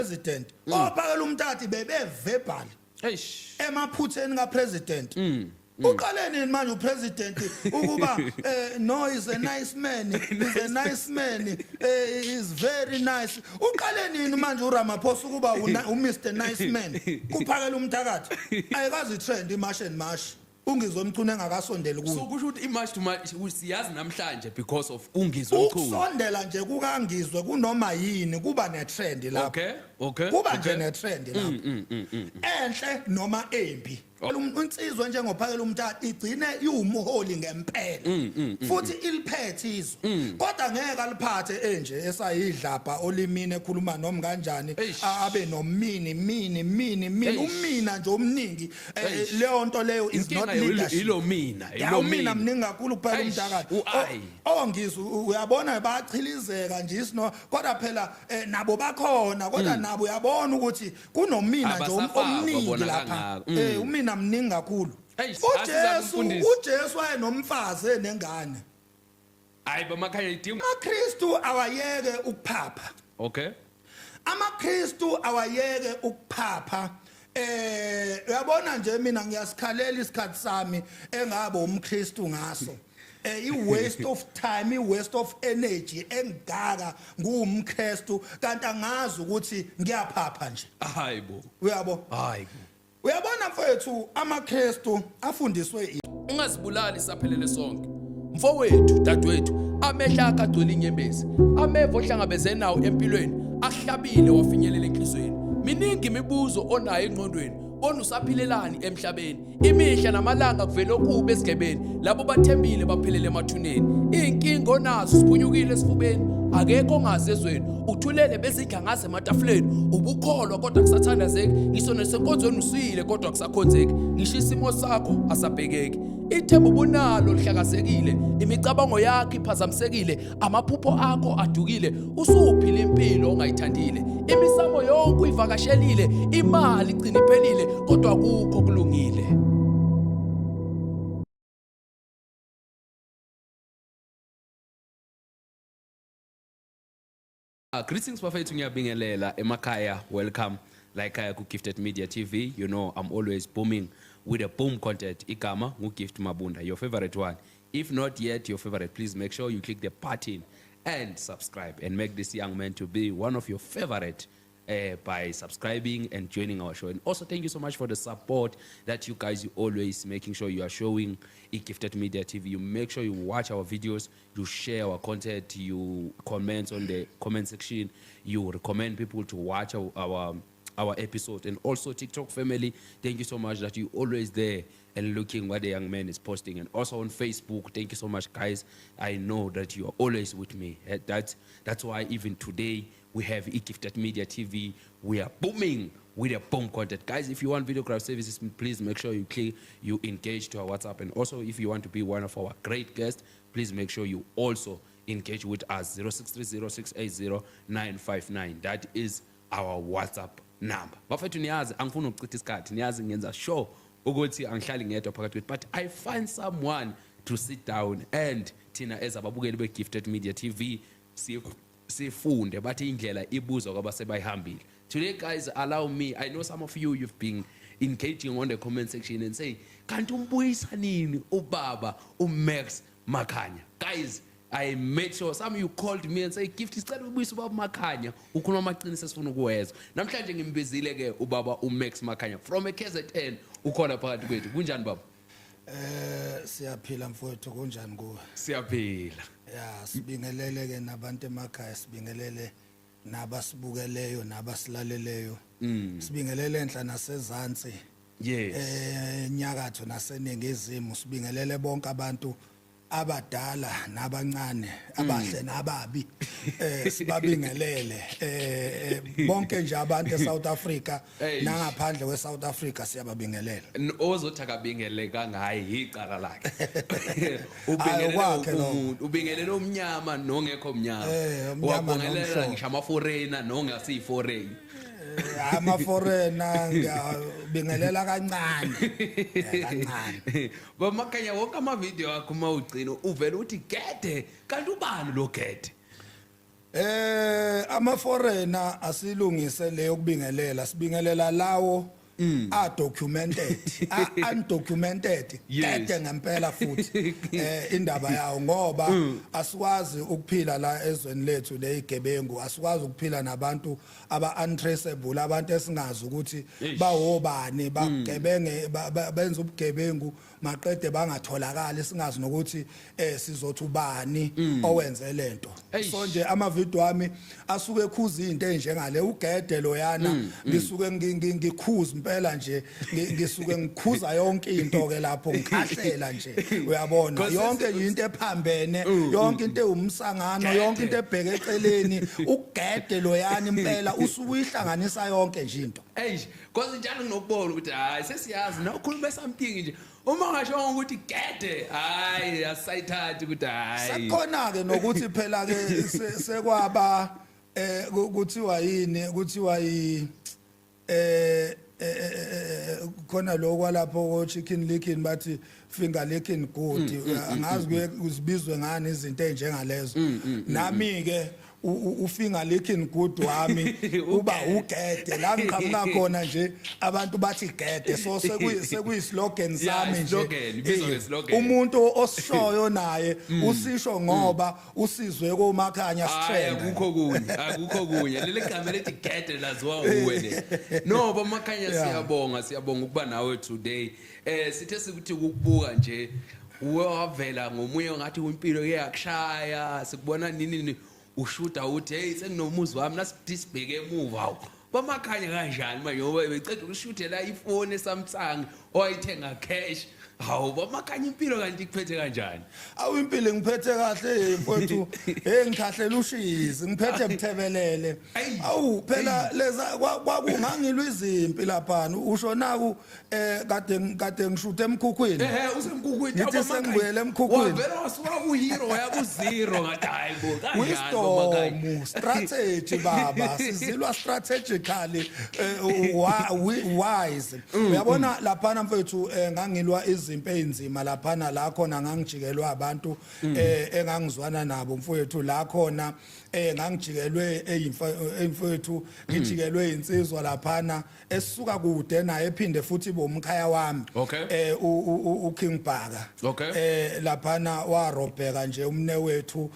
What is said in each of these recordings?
President ophakela umthathi bebe verbal Eish. emaphutheni kapresident. Uqale nini manje upresident ukuba no, is a nice man, is a nice man, is very nice? Uqale nini manje uRamaphosa ukuba uMr Nice Man kuphakela umthakathi? Ayikazi trend iMarch and March uNgizwe Mchunu engakasondeli kuyo. So kusho ukuthi iMarch to March siyazi namhlanje because of uNgizwe Mchunu. Ukusondela nje kukaNgizwe kunoma yini kuba netrend lapho. Kuba nje netrend lapho, enhle noma embi. Insizwa njengophakela umthatha igcine iwumholi ngempela futhi iliphethe izwe, kodwa ngeke aliphathe enje esayidlapha olimini, ekhuluma noma kanjani, abe nomini mini mini mini, umina nje omningi. Leyo nto leyo is not Inkinga leadership. ilo mina, Ya, ilo umina mina. mningi kakhulu kuphela umthakathi. U-I. Ongizwe uyabona bayachilizeka nje isino, kodwa phela nabo bakhona, kodwa nabo uyabona ukuthi kunomina nje Abasafakwa omningi bona lapha. kangako. Umina mningi kakhulu. Eish, asiza uJesu kumfundisi. uJesu wayenomfazi enengane. Hayi, bamakhanya idinga. AmaKristu awayeke ukuphapha. AmaKristu awayeke ukuphapha. Uyabona nje, mina ngiyasikhalela isikhathi sami engabe umKristu ngaso. I waste of time, i waste of energy engaka nguumKristu, kanti angazi ukuthi ngiyaphapha nje. Hayibo. Uyabo? Hayibo. Uyabona mfowethu, amaKristu afundiswe Ungazibulali, saphelele sonke. Mfowethu, dadewethu, amehla akho agcwele inyembezi. Ameva ohlangabeze nawo empilweni ahlabile wafinyelela enhlizweni. Miningi imibuzo onayo engqondweni. Bona usaphilelani emhlabeni? Imihla namalanga kuvele okubi esigebeni. Labo bathembile baphelele emathuneni. Iy'nkinga onazo siphunyukile esifubeni. Akekho ongazi ezweni. Uthulele bezidla ngaze ematafuleni. Ubukholwa kodwa kusathandazeki. Ngisho nasenkonzweni usuyile kodwa kusakhonzeki. Ngisho isimo sakho asabhekeki. Ithemba ubunalo lihlakazekile, imicabango yakho iphazamisekile, amaphupho akho adukile, usuphila impilo ongayithandile. Imisamo yonke uyivakashelile, imali igcina iphelile, kodwa akukho kulungile. Greetings bafethu, ngiyabingelela emakhaya. Welcome la ekhaya ku Gifted Media TV. You know I'm always booming with a boom content. Igama nguGift Mabunda, your favorite one. If not yet your favorite, please make sure you click the button and subscribe and make this young man to be one of your favorite by subscribing and joining our show. And also, thank you so much for the support that you guys, you always making sure you are showing Gifted Media TV. You make sure you watch our videos, you share our content, you comment on the comment section, you recommend people to watch our episode. And also TikTok family, thank you so much that you always there and looking what the young man is posting. And also on Facebook, thank you so much, guys. I know that you are always with me. That's why even today we have Gifted Media TV. We are booming with a boom content. Guys, if you want videograph services, please make sure you click, you engage to our WhatsApp. And also, if you want to be one of our great guests, please make sure you also engage with us, 0630680959. That is our WhatsApp number. Bafethu, niyazi angifuni ukuchitha isikhathi, niyazi ngenza sure ukuthi angihlali ngedwa phakathi kwethu, but I find someone to sit down and thina as ababukeli be-Gifted Media TV sifunde. Bathi indlela ibuzwa kwabasebayihambile. Today, guys, allow me, I know some of you, you've been engaging on the comment section and say, kanti umbuyisa nini ubaba uMax Makhanya? Guys, I made sure some of you called me and say, "Gift, sicela ubuyise ubaba Makhanya, ukhuluma amaqiniso esifuna ukuwezwa." Namhlanje ngimbizile ke ubaba uMax Makhanya from eKZN, ukhona phakathi kwethu. Kunjani, baba? Siyaphila mfowethu, kunjani kuwe? Siyaphila. Ya, sibingelele ke nabantu emakhaya, sibingelele nabasibukeleyo nabasilaleleyo. Sibingelele enhla nasezansi. Nyakatho naseningizimu, sibingelele bonke abantu abadala nabancane, abahle nababi. Sibabingelele bonke nje abantu eSouth Africa nangaphandle kweSouth Africa, siyababingelela. Ozothi akabingeleka ngaye icala lakhe. Hayi, Ubingelele okwakhe lokho. umuntu, ubingelele omnyama nongekho mnyama. Omnyama Wabongelela nomhlophe. ngisho ama-foreigner nongasiyi-foreign. Ama-foreigner ngiyabingelela kancane. Kancane. Bamakhanya, wonke amavidiyo akho uma ugcina uvele uthi gede, kanti ubani lo gede? Ama foreigner asilungise leyo kubingelela, sibingelela lawo a documented, a undocumented kade ngempela futhi indaba yawo, ngoba asikwazi ukuphila la ezweni lethu lezigebengu, asikwazi ukuphila nabantu aba untraceable, abantu esingazi ukuthi bawobani, bagebenge, benza ubugebengu maqede bangatholakali, singazi nokuthi sizothi ubani owenze lento. So nje ama video ami asuke ekhuza izinto ezinjengale ugede loyana, ngisuke ngikhuza impela nje, ngisuke ngikhuza yonke into ke lapho, ngikhahlela nje, uyabona, yonke into ephambene, yonke into ewumsangano, yonke into ebheke eceleni, ugede loyana impela usuke uyihlanganisa yonke nje into. Eish, cause njalo nginokubona ukuthi hayi, sesiyazi na ukhuluma something nje, uma ngasho ukuthi gede, hayi, asayithathi ukuthi hayi. Sekukhona ke nokuthi phela ke sekwaba kuthiwa yini, kuthiwa yi khona lokho kwalapho ko Chicken Licken, bathi finger licking good, angazi kuye kuzibizwe ngani izinto ezinjengalezo. Nami ke ufinger licking good wami uba ugede la ngiqhamuka khona nje, abantu bathi gede, so sekuyi slogan sami nje. Slogan, ibizwa nge-slogan. Umuntu osishoyo naye usisho ngoba usizwe koMakhanya Hayi, strand. Akukho kunye, akukho kunye. Leli gama elithi gede laziwa uwe le. No, baMakhanya, siyabonga, siyabonga ukuba nawe today. Sithe sikuthi ukukubuka nje, uwe wavela ngomunye ngathi impilo iyakushaya, sikubona nini nini ushuda uthi hey, senginomuzi wami, nasithi sibheke emuva, hawu, baMakhanya kanjani manje, ngoba beceda ukushuthela ifoni eSamsung owayithenga cash. Hawu, baMakhanya, impilo kanti ikuphethe kanjani? Awu, impilo ngiphethe kahle mfowethu. Hey, ngikhahlela ushizi, ngiphethe buthebelele. Awu phela leza kwakungangilwa izimpi lapha, usho naku kade ngishuthe emkhukhwini. Ehe, usemkhukhwini. Ngithi sengibuyele emkhukhwini. Wavela wasuka ku-hero waya ku-zero, ngathi hayi bo, kanjani baMakhanya? Wisdom, strategy baba, sizilwa strategically, wise, uyabona laphana mfethu, ngangilwa izimpi ezinzima laphana, la khona ngangijikelwa abantu engangizwana nabo mfowethu, la khona ngangijikelwe eyimfowethu, ngijikelwe insizwa laphana esisuka kude naye, ephinde futhi bomkhaya wami, uKing Bhaka. Laphana warobheka nje umne wethu,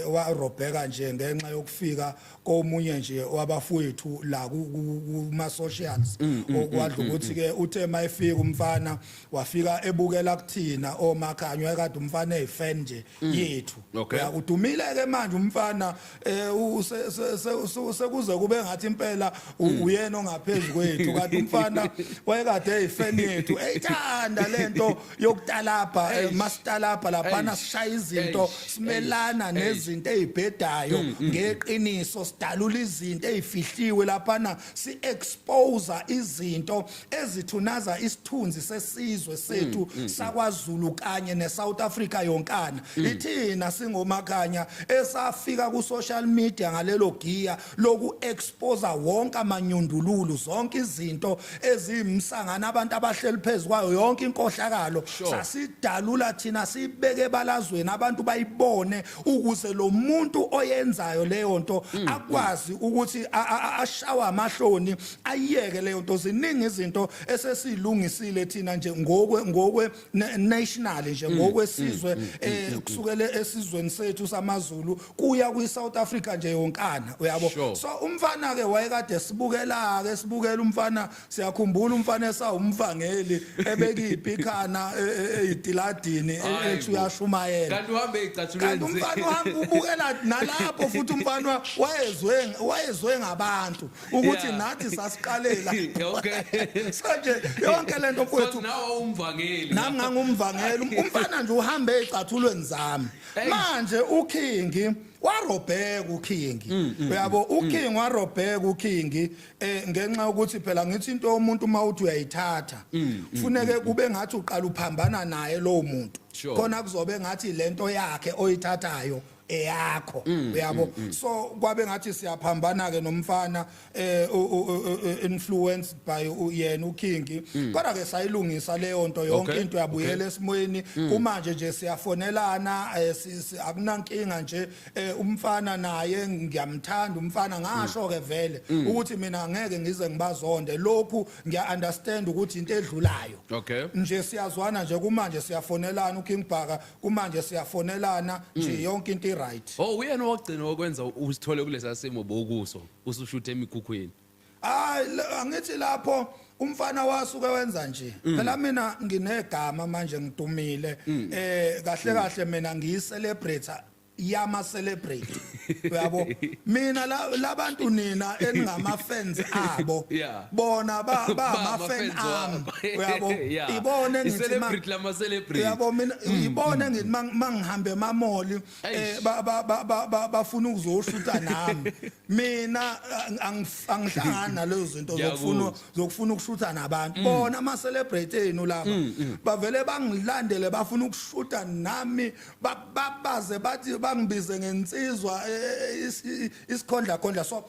warobheka nje ngenxa yokufika komunye nje wabafowethu la kuma socials, okwadla ukuthi ke uthe mayifika umfana wafika ebukela kuthina oMakhanya, kade umfana eyifan nje yethu. Udumile ke manje umfana, sekuze kube ngathi impela uyena ongaphezulu kwethu, kanti umfana wayekade eyifan yethu, eyithanda lento yokutalabha, masitalabha laphana, sishaya izinto, simelana nezinto ezibhedayo ngeqiniso, sidalula izinto ezifihliwe laphana, si expose izinto ezithunaza isithunzi sesizwe sethu sakwaZulu kanye neSouth Africa yonkana. Ithina singoMakhanya esafika ku social media ngalelo giya loku expose wonke amanyundululu, zonke izinto ezimsangana, abantu abahleli phezukwayo, yonke inkohlakalo. Sasidalula thina, sibeke ebalazweni, abantu bayibone, ukuze lo muntu oyenzayo leyo nto akwazi ukuthi ashawa amahloni, ayiyeke leyo nto. Ziningi izinto esesilungisile thina nje ngokwe national nje, ngokwesizwe, kusukela esizweni sethu samaZulu kuya kwi South Africa nje yonkana, uyabo. So umfana ke wayekade sibukela ke, sibukela umfana, siyakhumbula umfana esawumvangeli ebeka ipikhana eyitiladini, ethi uyashumayela. Kanti uhambe ezicathulweni. Kanti umfana uhamba ubukela nalapho futhi, umfana wayezwe ngabantu ukuthi nathi sasiqalela. So nje yonke lento mfowethu. Nawe umvangeli. Nami ngangumvangeli, umfana nje uhambe ezicathulweni zami. Manje uKing warobheka, uKing, uyabo, uKing warobheka, uKing, ngenxa yokuthi phela ngithi into yomuntu uma uthi uyayithatha, kufuneke kube ngathi uqala uphambana naye lowo muntu, khona kuzobe ngathi lento yakhe oyithathayo. Eyakho, uyabo. So kwabe ngathi siyaphambana ke nomfana, influenced by yena uKing, kodwa ke sayilungisa leyo nto yonke. Into yabuyela esimweni. Kumanje nje siyafonelana, akunankinga nje. Umfana naye ngiyamthanda umfana. Ngasho ke vele ukuthi mina ngeke ngize ngibazonde, lokhu ngiya understand ukuthi into edlulayo. Nje siyazwana nje kumanje, siyafonelana uKing Bhaka, kumanje siyafonelana nje, yonke into i-right. Oh, uyena owagcina okwenza usithole kulesa simo bokuso, usushuthe emikhukhwini? Hayi, angithi lapho umfana wasuke wenza nje phela, mina nginegama manje, ngidumile. Kahle kahle mina ngiyi-celebrate yama celebrate, uyabo. Mina labantu nina eningama fans abo, bona ba ama fan Ba-ama-fans ami, wabo. uyabo. Ibone ngithi I-celebrity lama celebrity. Uyabo, mina ibone ngithi mangihambe ema-mall, ba ba ba ba- ba- bafuna ukuzoshuta nami. Mina angihlangani nalezo zinto zokufuna ukushutha nabantu. Bona ama celebrity enu laba bavele bangilandele, bafuna ukushuta nami, babaze bathi bangibize ngensizwa, isikhondla khondla. So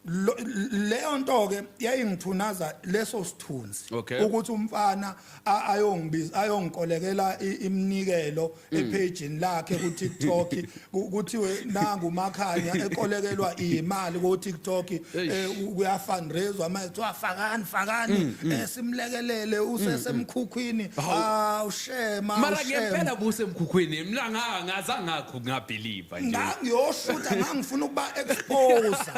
leyo nto ke yayingithunaza leso sithunzi, ukuthi umfana ayongibiza, ayongikolekela iminikelo epageini lakhe ku TikTok, kuthiwe nangu uMakhanya ekolekelwa imali ku TikTok, kuya fundraise manje, kuthiwa fakani, fakani, simlekelele, usesemkhukhwini. Ah, ushema. Mara ushema. Ngempela busemkhukhwini? Mina ngazangakho ngabelieve nje. Ngangiyoshuta, ngangifuna ukuba expose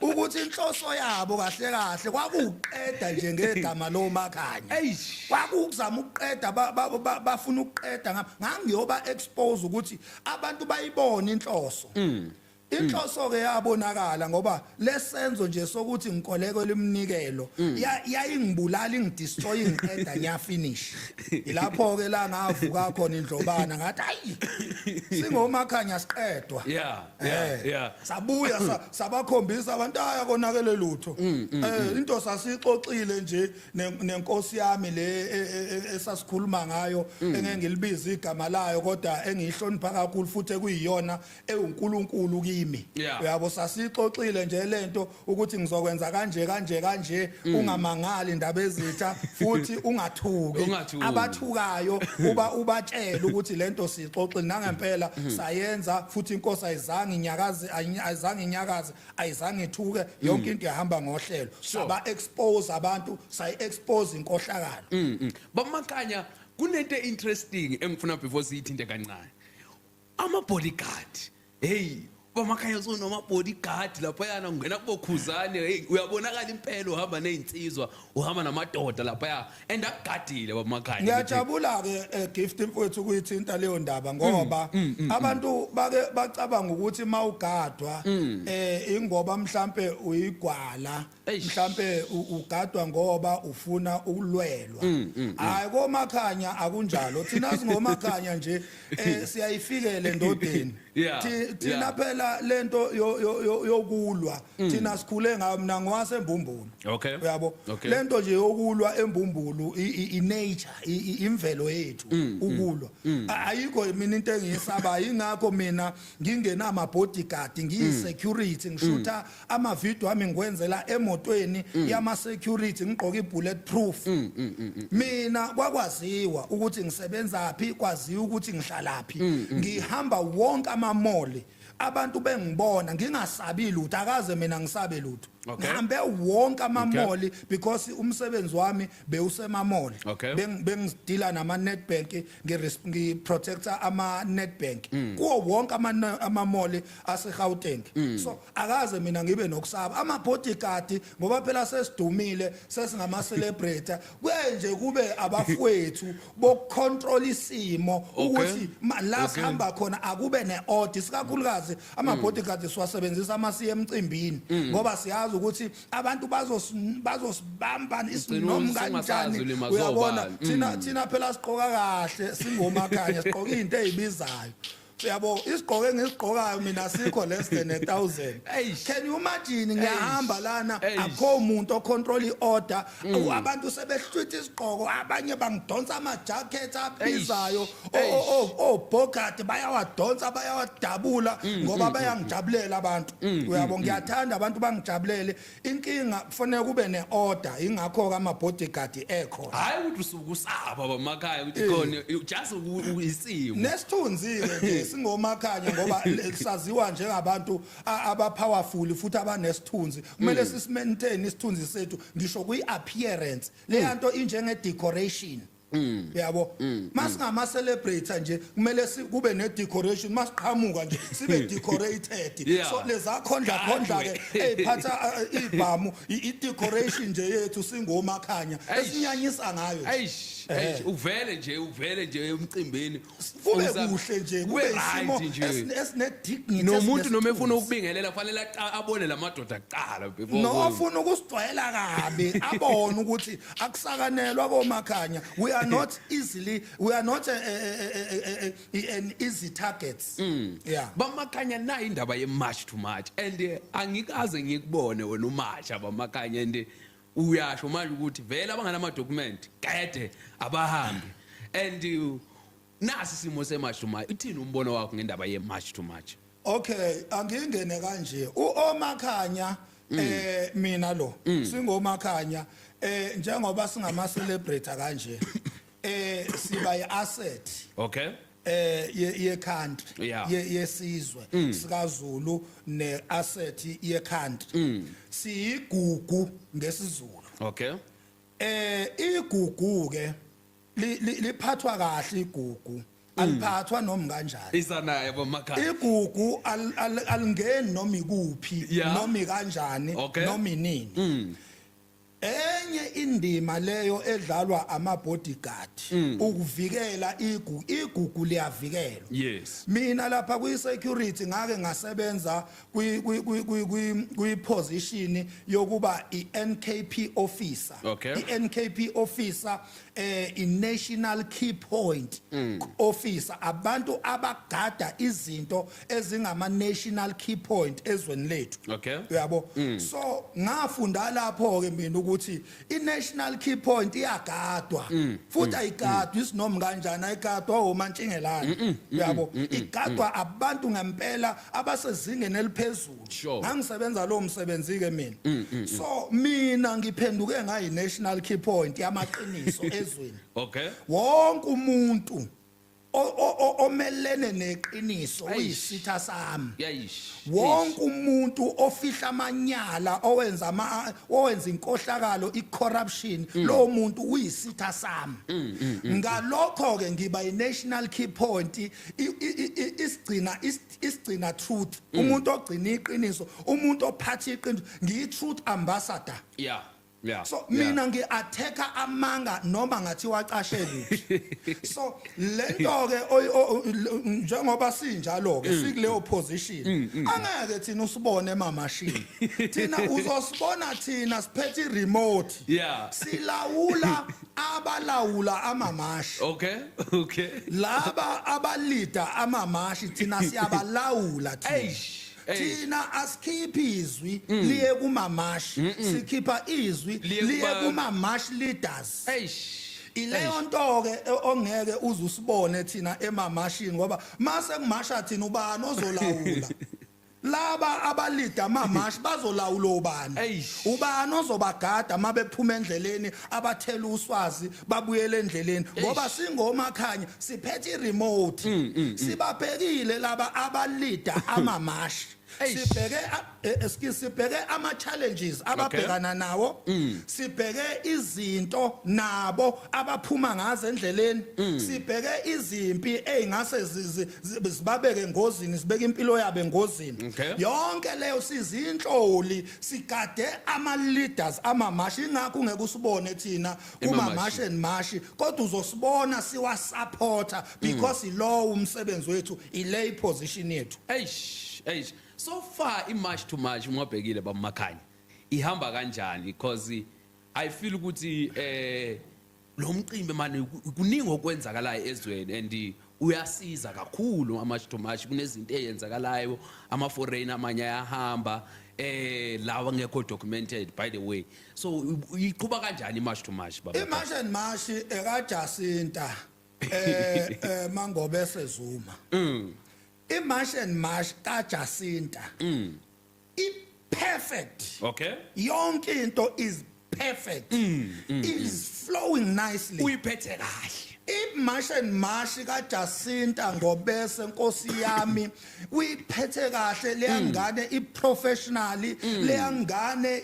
ukuthi inhloso yabo kahle kahle kwakuqeda nje ngegama loMakhanya. Kwakuzama ukuqeda, bafuna ukuqeda ngangiyoba expose ukuthi abantu bayibone inhloso. Inhloso ke yabonakala ngoba lesenzo nje sokuthi ngikolekela iminikelo yayingibulala, ingidestroy, ingiqeda, ngiyafinish. Ilapho ke la ngavuka khona indlobana, ngathi hayi, singoMakhanya siqedwa. Sabuya sabakhombisa abantu, aya konakele lutho. Into sasixoxile nje nenkosi yami le esasikhuluma ngayo, engeke ngilibize igama layo, kodwa engiyihlonipha kakhulu futhi ekuyiyona ewuNkulunkulu kimi. Uyabo, sasixoxile nje lento ukuthi ngizokwenza kanje kanje kanje, ungamangali indaba ezitha futhi ungathuki. Ungathuki. Abathukayo uba ubatshela ukuthi lento sixoxile, nangempela sayenza futhi inkosi ayizange inyakaze, ayizange inyakaze, ayizange ithuke, yonke into yahamba ngohlelo. Saba expose abantu, sayi expose inkohlakalo. BaMakhanya, kunento interesting engifuna before siyithinte kancane. Ama bodyguard. Hey, baMakhanya, usonoma bodyguard lapha yana ungena kubokhuzane. Hey, uyabonakala impela uhamba nezinsizwa, uhamba namadoda lapha ya. And akugadile, baMakhanya. Ngiyajabula ke, Gift mfowethu, ukuyithinta leyo ndaba, ngoba abantu bake bacabanga ukuthi mawugadwa ingoba mhlambe uyigwala, mhlambe ugadwa ngoba ufuna ukulwelwa. Hayi, koMakhanya akunjalo. Thina singoMakhanya nje, siyayifikela endodeni. Thina phela lento yokulwa thina sikhule ngayo. Mina ngwasembumbulu, uyabo. Lento nje yokulwa embumbulu i-nature, imvelo yethu ukulwa. Ayikho mina into engiyisaba, ingakho mina ngingenama bodyguard, ngiyi security, ngishutha ama video ami ngikwenzela emotweni yama security, ngigqoka i-bullet proof. Mina kwakwaziwa ukuthi ngisebenza phi, kwaziwa ukuthi ngihlalaphi, ngihamba wonke ama-mall, abantu bengibona ngingasabi lutho. Akaze mina ngisabe lutho. Ngihambe wonke ama-mall because umsebenzi wami bewusema-mall. Bengidila nama Nedbank, ngiprotecta ama Nedbank kuwo wonke ama-mall aseGauteng. So akaze mina ngibe nokusaba ama bodyguard, ngoba phela sesidumile, sesingama celebrity. Kuye nje kube abafowethu bokucontrol isimo ukuthi la sihamba khona akube neorder, sikakhulukazi ama bodyguard siwasebenzisa masiye emcimbini, ngoba siyazi ukuthi abantu bazosibamba isinom usungasazi kanjani. Ulimaze Uyabona, obani. thina phela siqoka kahle, singoMakhanya, siqoka izinto ezibizayo. Yabo, isigqoko engisigqokayo mina sikho less than 1000. Eish. Can you imagine, ngiyahamba lana, Eish. akho umuntu ocontrol iorder. Abantu sebehlwitha isigqoko, abanye bangidonsa ama jackets abizayo, Eish. o bogart bayawadonsa, bayawadabula, ngoba bayangijabulela abantu, uyabo. Ngiyathanda abantu bangijabulele. Inkinga kufanele kube neorder, ingakho ke ama bodyguard ekhona. Hayi, ukuthi usuke usaba bamakhaya ukuthi khona just isimo. Nesithunzi ke nje singomakhanya, ngoba saziwa njengabantu aba powerful futhi abanesithunzi. Kumele sisimaintain isithunzi sethu, ngisho kwi appearance. Le nto injenge decoration, yabo. Masingama celebrate nje, kumele kube ne decoration. Masiqhamuka nje sibe decorated. So leza khondla khondla ke eziphatha ibhamu, i decoration nje yethu singomakhanya Eish. esinyanyisa ngayo nje. Eish, eish, uvele nje emcimbini. Kube kuhle nje, kube isimo right nje. Esine dignity. Nomuntu noma efuna esinesithunzi. ukubingelela kufanele abone lamadoda kuqala before. Nofuna ukusijwayela kabi abone ukuthi akusakanelwa komakhanya. We are not easily, we are not an easy targets, yeah. Bamakhanya, nayi indaba ye-march to march, and angikaze ngikubone wena umasha, bamakhanya, and uyasho manje ukuthi vele abanganama-document kede abahambi, and nasi isimo se-march to march. Ithini umbono wakho ngendaba ye-march to march? Okay, angingene kanje uomakhanya. Mina lo singomakhanya, njengoba singama celebrate kanje, siba iasset ye country, yesizwe sikaZulu, ne asset ye country. Siyigugu ngesiZulu. Igugu ke liphathwa kahle, igugu aliphathwa noma kanjani. Isanayo, bamakhanya. Igugu alingeni noma ikuphi, noma kanjani, noma inini. Enye indima leyo edlalwa ama bodyguard ukuvikela igugu. Igugu liyavikelwa. Mina lapha kwi security ngake ngasebenza kwi position yokuba iNKP officer. iNKP officer, i National Key Point officer, abantu abagada izinto ezingama national key point ezweni lethu. Uyabo, so ngafunda lapho ke mina ukuthi i national key point iyagadwa, futhi ayigadwa isinoma kanjani, ayigadwa omantshingelane, uyabo. Igadwa abantu ngempela abasezingeni eliphezulu. Ngangisebenza lo msebenzi ke mina. So mina ngiphenduke ngayi national key point yamaqiniso ezweni. Wonke umuntu omelene neqiniso Eish. uyisitha sami. Yayish. Wonke umuntu ofihla amanyala, owenza inkohlakalo, icorruption, lo muntu uyisitha sami. Ngalokho ke ngiba i national key point, isigcina truth, umuntu ogcina iqiniso, umuntu ophatha iqiniso. Ngiyi truth ambassador. So mina ngi-attacka amanga noma ngathi wacashe kuphi. So lento ke njengoba sinjalo ke, sikuleyo position, angeke thina usibone emamashini. Thina uzosibona thina siphethe i-remote, silawula abalawula amamashi. Laba abalida amamashi, thina siyabalawula thina. Eish. Eish. Thina asikhiphi izwi liye kumamashi, sikhipha izwi liye liye kumamashi leaders. Eish. Ileyo nto ke ongeke uze usibone thina emamashini, ngoba mase kumasha thina, ubani ozolawula laba abalida amamashi? Bazolawula ubani? Eish. Ubani ozobagada mabephuma endleleni, abathela uswazi babuyele endleleni? Ngoba singomakhanya, siphethe iremote, sibabhekile laba abalida amamashi. Eish. Sibheke excuse, sibheke ama challenges ababhekana nawo, sibheke izinto nabo abaphuma ngazo endleleni, sibheke izimpi ezingase zibabeke engozini, sibeke impilo yabo engozini. Yonke leyo sizinhloli, sigade ama leaders amamashi. Ingakho ungeke usibone thina kuma Emamashi. march and march, kodwa uzosibona siwasupporta, because ilo umsebenzi wethu, ile position yethu. Eish, eish. So far i march to march, ungabhekile bamakhanya, ihamba kanjani? Because I feel ukuthi lo mcimbi manje kuningi okwenzakalayo ezweni and Uyasiza kakhulu ama-March to March. Kunezinto eyenzakalayo, ama-foreign amanye ayahamba, lawa ngekho documented, by the way. So iqhuba kanjani i-March to March, baba? I-March and March ekaJacinta Mangobese Zuma. I-March and March kaJacinta i perfect. Yonke into is perfect. Is flowing nicely. Uyiphethe kahle. I-March and March kaJacinta Ngobese, nkosi yami, uyiphethe kahle leyangane, i-professionally leyangane,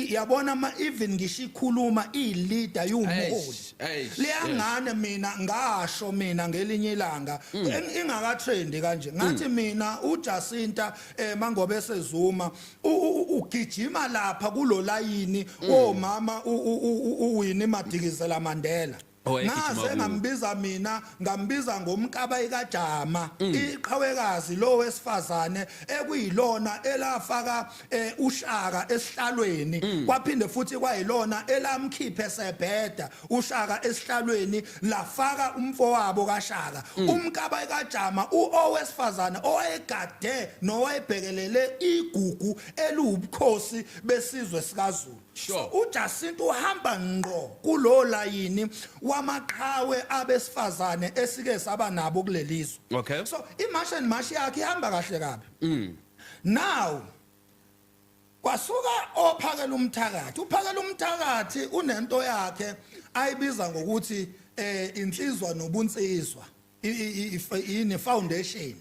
yabona, ma even ngisho ikhuluma, i-leader, iwumholi. Eish, eish, Leyangane, mina ngasho mina ngelinye ilanga ingaka-trendi kanje, ngathi mina uJacinta Mangobese Zuma ugijima lapha kulo layini omama uWinnie Madikizela Mandela. Oh, wayegijima Ngaze kuwo. ngambiza mina, ngambiza ngomkabayi kaJama, iqhawekazi lo wesifazane ekuyilona elafaka uShaka esihlalweni, kwaphinde futhi kwayilona elamkhiphe sebheda uShaka esihlalweni, lafaka umfowabo kaShaka. Umkabayi kaJama, uowesifazane owayegade nowayebhekelele igugu eliwubukhosi besizwe sikaZulu. So uJacinta uhamba ngqo kulo layini wamaqhawe abesifazane esike saba nabo kulelizwe. So iMarch and March yakhe ihamba kahle kabi. Now kwasuka ophakela umthakathi. Uphakela umthakathi unento yakhe ayibiza ngokuthi insizwa nobunsizwa, ini foundation.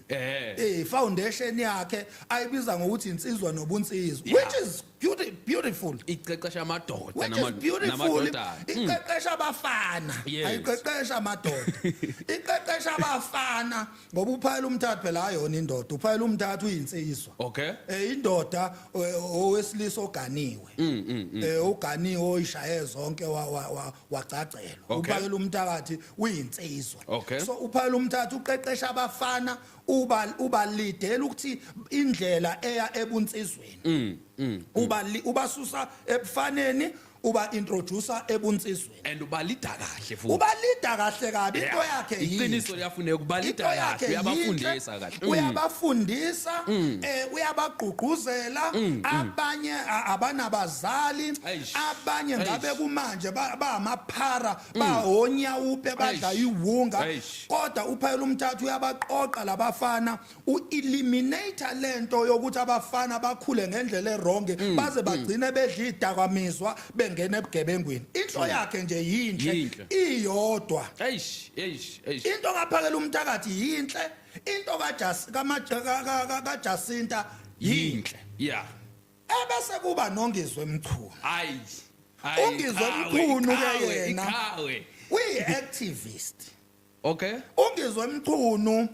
Foundation yakhe ayibiza ngokuthi insizwa nobunsizwa, which is beautiful. Iqeqesha amadoda Which is beautiful. namadodana. Iqeqesha abafana. Ayiqeqesha amadoda, iqeqesha abafana, ngoba uphayela umthathu phela ayona indoda. Uphayela umthathu uyinsizwa. Indoda owesilisa oganiwe, uganiwe, oyishaye zonke, wacacelwa. Uphakela umthakathi uyinsizwa. So uphakela umthakathi uqeqesha abafana, uba lidela ukuthi indlela eya ebunsizweni, ubasusa ebufaneni, uba introducer ebunsizweni. And ubalida kahle futhi. Ubalida kahle kabi into yakhe yinhle. Iqiniso liyafuneka, ubalida Into kahle. yakhe Uyabafundisa yinhle, kahle. Uyabafundisa, uyabagqugquzela. Abanye abanabazali, abanye ngabe kumanje bamaphara, bahonyawupe, badla iwunga. Kodwa uphayela umthathu uyabaqoqa labafana, u-eliminate lento yokuthi abafana bakhule ngendlela e-wrong, baze bagcine bedla idakamizwa, bengena ebugebengwini. Into yakhe nje yinhle. Yinhle. Iyodwa. Eish, eish, eish. Into kaphakela umthakathi yinhle, into kaJas kaJacinta yinhle. Ebese kuba noNgizwe Mchunu. Ayi. Ayi, Ungizwe iqhawe, Mchunu ke iqhawe, yena. iqhawe. Uyi-activist. Ungizwe Mchunu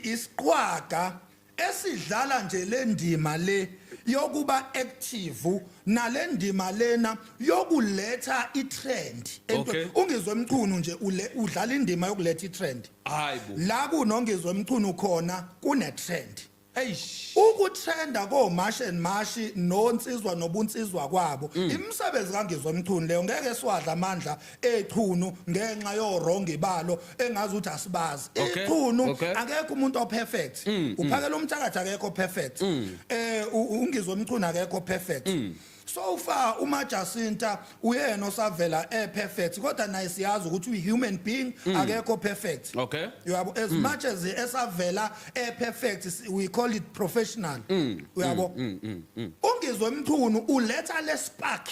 isiqwaga esidlala nje le ndima le yokuba active, nale ndima lena yokuletha itrend. Ungizwe Mchunu nje udlala indima yokuletha itrend. Hayibo. La kunoNgizwe Mchunu khona kune trend. Ukutrenda ko March and March nonsizwa nobunsizwa kwabo, imisebenzi kaNgizwe Mchunu leyo. Ngeke siwadla amandla echunu ngenxa yo wrong balo engazi ukuthi asibazi. Ichunu, akekho umuntu operfect. Uphakela umthakathi akekho perfect, uNgizwe Mchunu akekho perfect. So far uma Jacinta uyena osavela e perfect, kodwa naye siyazi ukuthi uyi human being, akekho perfect. Uyabo, as much as esavela e perfect, we call it professional, uyabo. Ungizwe Mchunu uletha le spark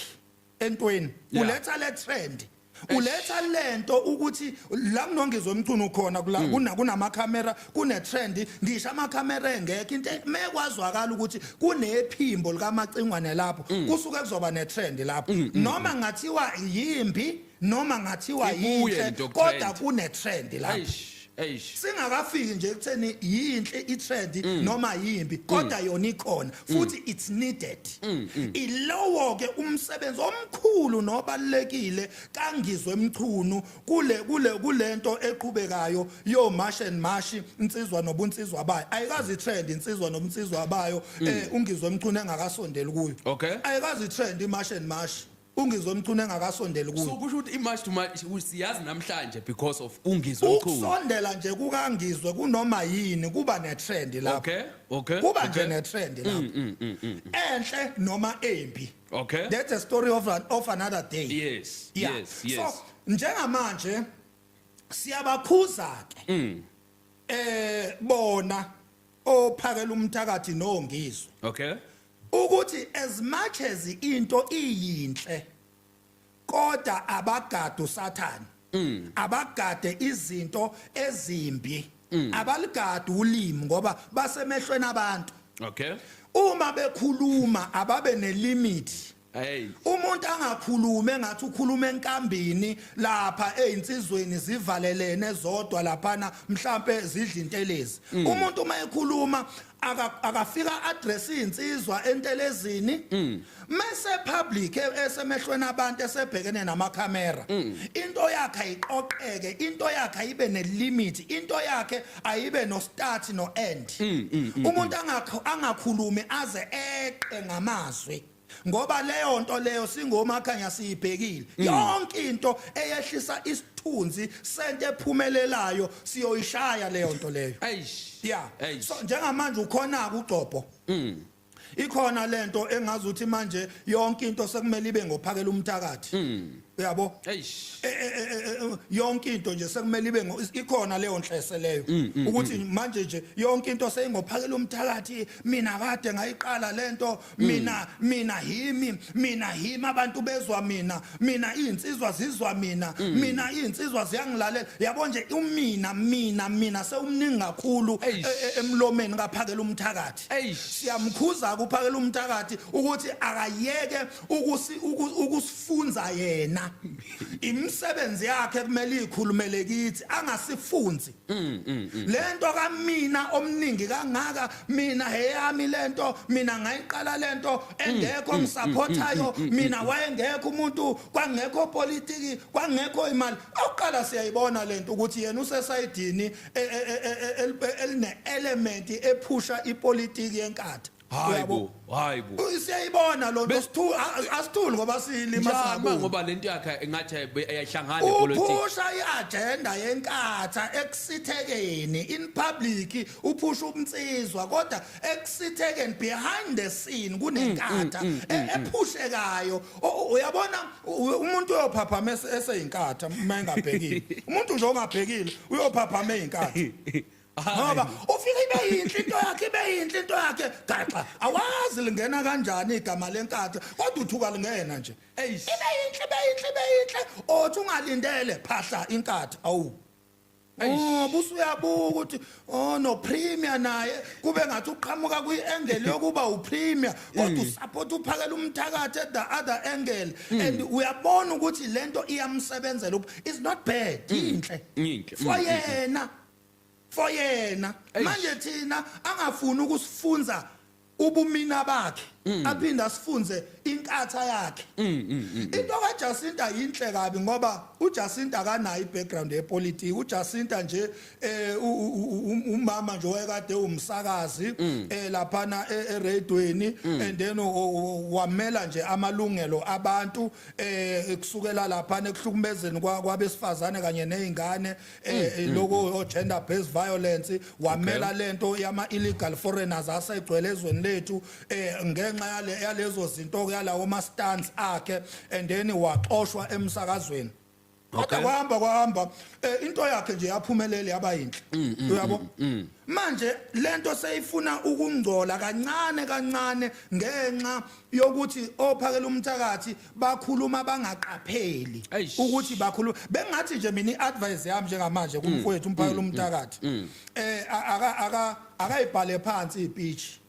entweni, uletha le trend, uletha lento ukuthi la kunoNgizwe Mchunu khona kula kunamakhamera, kune trend. Ngisho amakhamera engekho, into mekwazwakala ukuthi kunephimbo likaMacingwane lapho, kusuke kuzoba ne trend lapho, noma ngathiwa yimbi, noma ngathiwa Ibuye yinhle, lento kodwa trend. kune trend lapho. Eish, eish. Singakafiki nje ekutheni yinhle itrend noma yimbi, kodwa yona ikhona futhi it's needed. Ilowo ke umsebenzi omkhulu nobalekile kaNgizwe Mchunu kule kulento eqhubekayo yo March and March, insizwa nobunsizwa bayo. Ayikazi trend insizwa nobunsizwa bayo uNgizwe Mchunu engakasondeli kuyo. Ayikazi trend iMarch and March. uNgizwe Mchunu engakasondeli kuyo. So kusho ukuthi i-March to March siyazi namhlanje because of uNgizwe Mchunu. Ukusondela nje kukaNgizwe kunoma yini kuba netrend lapho. Okay. Kuba nje netrend lapho. Enhle noma embi. That's a story of another day. Yeah. So njengamanje siyabakhuza ke. Bona ophakela umthakathi noNgizwe. Ukuthi as much as into iyinhle kodwa abagade uSathane, abagade izinto ezimbi, abaligade ulimi ngoba basemehlweni abantu. Uma bekhuluma ababe nelimit. Hey. Umuntu angakhuluma engathi ukhuluma enkambini lapha ezinsizweni zivalelene zodwa laphana, mhlambe zidla intelezi. Umuntu uma ekhuluma akafika address insizwa entelezini, mase public esemehlweni abantu, esebhekene namakhamera, into yakhe ayiqoqeke, into yakhe ayibe nelimit, into yakhe ayibe no start no end. Umuntu angakhulumi aze eqe ngamazwi, ngoba leyo nto leyo singomakhanya siyibhekile. Yonke into eyehlisa isithunzi sento ephumelelayo siyoyishaya leyo nto leyo. Eish. Yeah. Eish. So njengamanje ukhona ugcobho, ikhona lento engazi ukuthi manje yonke into sekumele ibe ngophakela umthakathi, uyabo? Eish. Yonke into nje sekumele ibe ikhona leyo nhlese leyo ukuthi manje nje yonke into seyingophakela umthakathi. Mina kade ngayiqala lento, mina yimi, mina yimi, abantu bezwa mina, mina izinsizwa zizwa mina, mina izinsizwa ziyangilalela, yabo nje. Umina mina mina sewumningi kakhulu Eish. emlomeni kaphakela umthakathi. Eish. Siyamkhuza kuphakela umthakathi ukuthi akayeke ukusifunza yena. Imisebenzi yakhe kumele ikhulumele kithi, angasifunzi lento kamina omningi kangaka. Mina heyami lento, mina ngayiqala lento engekho ngisupportayo mina, wayengekho umuntu, kwangekho politiki, kwangekho imali. Awuqala siyayibona lento ukuthi yena usesayidini eline element ephusha ipolitiki yeNkatha. Hayibo, hayibo. Siyayibona lo nto, asithuli ngoba siyilima. Njama singaboni. Ngoba lento yakhe engathi ayihlangani nepolitiki. Uphusha iagenda yeNkatha ekusithekeni. In public uphusha umnsizwa, kodwa ekusithekeni, behind the scene, kuneNkatha ephushekayo. Uyabona, umuntu uyophaphama eseyinkatha uma engabhekile. Umuntu nje ongabhekile uyophaphama eyinkatha, ngoba ufike ibe yinhle into yakhe, ibe yinhle into yakhe, gaxa, awazi lingena kanjani igama leNkatha, kodwa uthuka lingena nje. Eish. Ibe yinhle, ibe yinhle, ibe yinhle, othi ungalindele, phahla, iNkatha, awu. Oh, busuyabuka ukuthi oh no, premier naye kube ngathi uqhamuka kwi-angle yokuba upremier, kodwa usupport uphakela umthakathi at the other angle, and uyabona ukuthi lento iyamsebenzela. It's not bad, inhle Inhle. for yena, for yena. Eish. Manje thina angafuni ukusifunza ubumina bakhe, aphinde asifunze inkatha yakhe. Into kaJacinta yinhle kabi, ngoba uJacinta akanayo ibackground yepolitiki. uJacinta nje umama nje wayekade umsakazi laphana eradweni, and then wamela nje amalungelo abantu kusukela laphana ekuhlukumezeni kwabesifazane kanye nezingane, lokho gender based violence. Wamela lento yama illegal foreigners asegcwele ezweni lethu. Ngenxa yalezo zinto, yalawo ma stands akhe, and then waxoshwa emsakazweni, kodwa kwahamba kwahamba, into yakhe nje yaphumelela, yaba yinhle, uyabo? Manje lento seyifuna ukungcola kancane kancane ngenxa yokuthi ophakela umthakathi bakhuluma bangaqapheli Eish. ukuthi bakhuluma bengathi nje. Mina iadvice yami njengamanje kumfowethu umphakela umthakathi, aka aka akayibhale phansi ispeech,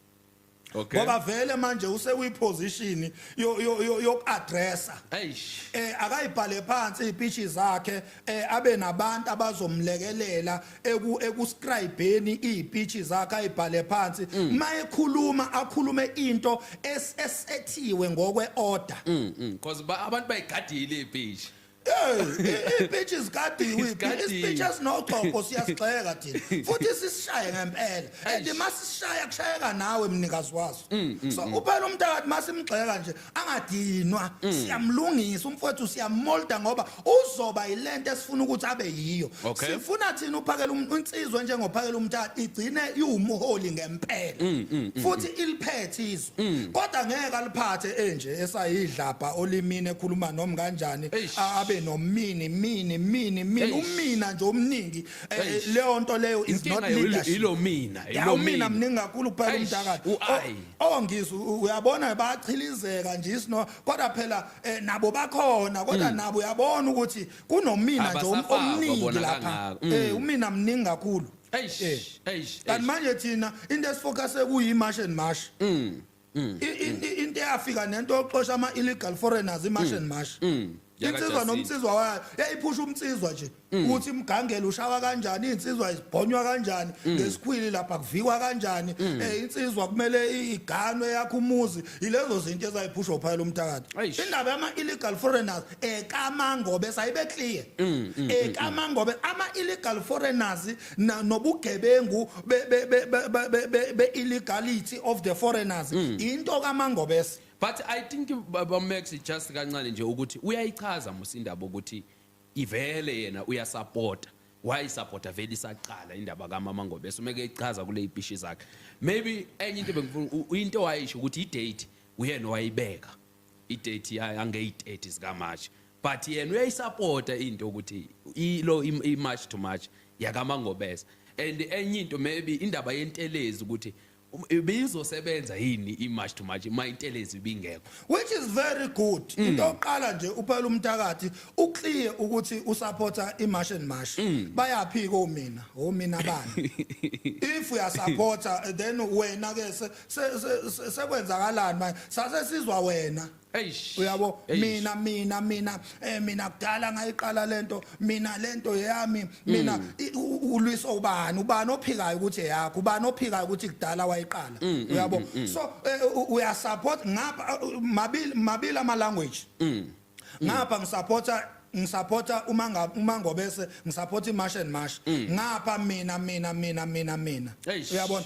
ngoba vele manje usekwiposition yokuaddressa. Eish. Akayibhale phansi ispeech zakhe, abe nabantu abazomlekelela ekuscribeni ispeech zakhe, ayibhale phansi. Mayekhuluma akhulume into esethiwe ngokwe order. Because abantu bayigadile ispeech. Hey, i-speech isigadiwe. Isigadiwe. I-speech esinochopho siyasigxeka thina futhi sisishaye ngempela, and Eish. masisishaya kushayeka nawe mnikazi waso. So uphela umntakathi masimgxeka nje angadinwa, siyamlungisa umfowethu, siyamolda ngoba uzoba yilento esifuna ukuthi abe yiyo. Sifuna thina uphakela insizwa njengophakela umntakathi igcine iwumholi ngempela futhi iliphethe izwe, kodwa ngeke aliphathe enje esayidlapha olimini, ekhuluma noma kanjani, abe nomini mini mini mini, umina nje omningi. Leyo nto leyo is not Inkinga leadership. ilo mina, Ya, ilo umina mina. mningi kakhulu kuphela umntakathi. U-I. Ongizwe, uyabona bayachilizeka nje isino, kodwa phela nabo bakhona, kodwa nabo uyabona ukuthi kunomina nje Abasafakwa omningi bona lapha. kangako. Umina mningi kakhulu. Kanti manje thina into esifocuse kuyi March and March. Into eyafika nento yokuxosha ama illegal foreigners, i March and March. Yaka Insizwa Justin. nomsizwa wayo yayiphusha umsizwa nje ukuthi imgangelo ushawa kanjani, insizwa izibhonywa kanjani ngesikhwili lapha, kuvikwa kanjani, insizwa kumele iganwe yakho umuzi. Ilezo zinto ezayiphusha uphayela umthakathi. Indaba yama illegal foreigners ekamangobe sayibe clear, ekamangobe ama illegal foreigners nobugebengu be illegality of the foreigners, into kaMangobese. But I think, baba Max, just kancane nje ukuthi uyayichaza musindaba ukuthi ivele yena uyasupporta, wayisupporta vele isaqala indaba kaMama Ngobese, umeke echaza kule ipishi zakhe. Maybe enye into bengifuna into wayisho ukuthi i-date uyena wayibeka i-date yangeyi-30 zikaMarch, but yena uyayisupporta into ukuthi ilo i-March to March yakaMangobese. And enye into, maybe indaba yentelezi, ukuthi ibizosebenza yini i-March to March ma intelezi ibingekho? Which is very good. Into yokuqala nje, uphela umthakathi uclear ukuthi usupporta iMarch and March. Bayaphika omina omina bani? If uyasupporta, then wena ke sekwenzakalani manje? Sase sizwa wena. Uyabo, mina mina mina mina kudala ngayiqala lento, mina lento yami mina. Ulwisa ubani? Ubani ophikayo ukuthi eyakho? Ubani ophikayo ukuthi kudala wayiqala? Uyabo, so uyasupport ngapha, mabili mabili ama language. Ngapha ngisupporta uma ngobese ngisupporta iMarch and March, ngapha mina mina mina mina mina. Uyabona?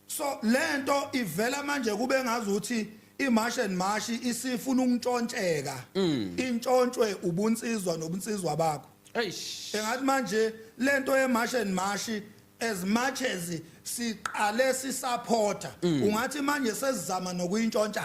So lento ivela manje kube ngazuthi iMarch and March isifuna ukuntshontsheka, intshontshwe ubunsizwa nobunsizwa bakho. Engathi manje lento yeMarch and March, as much as siqale sisupporta, ungathi manje sesizama nokuyintshontsha,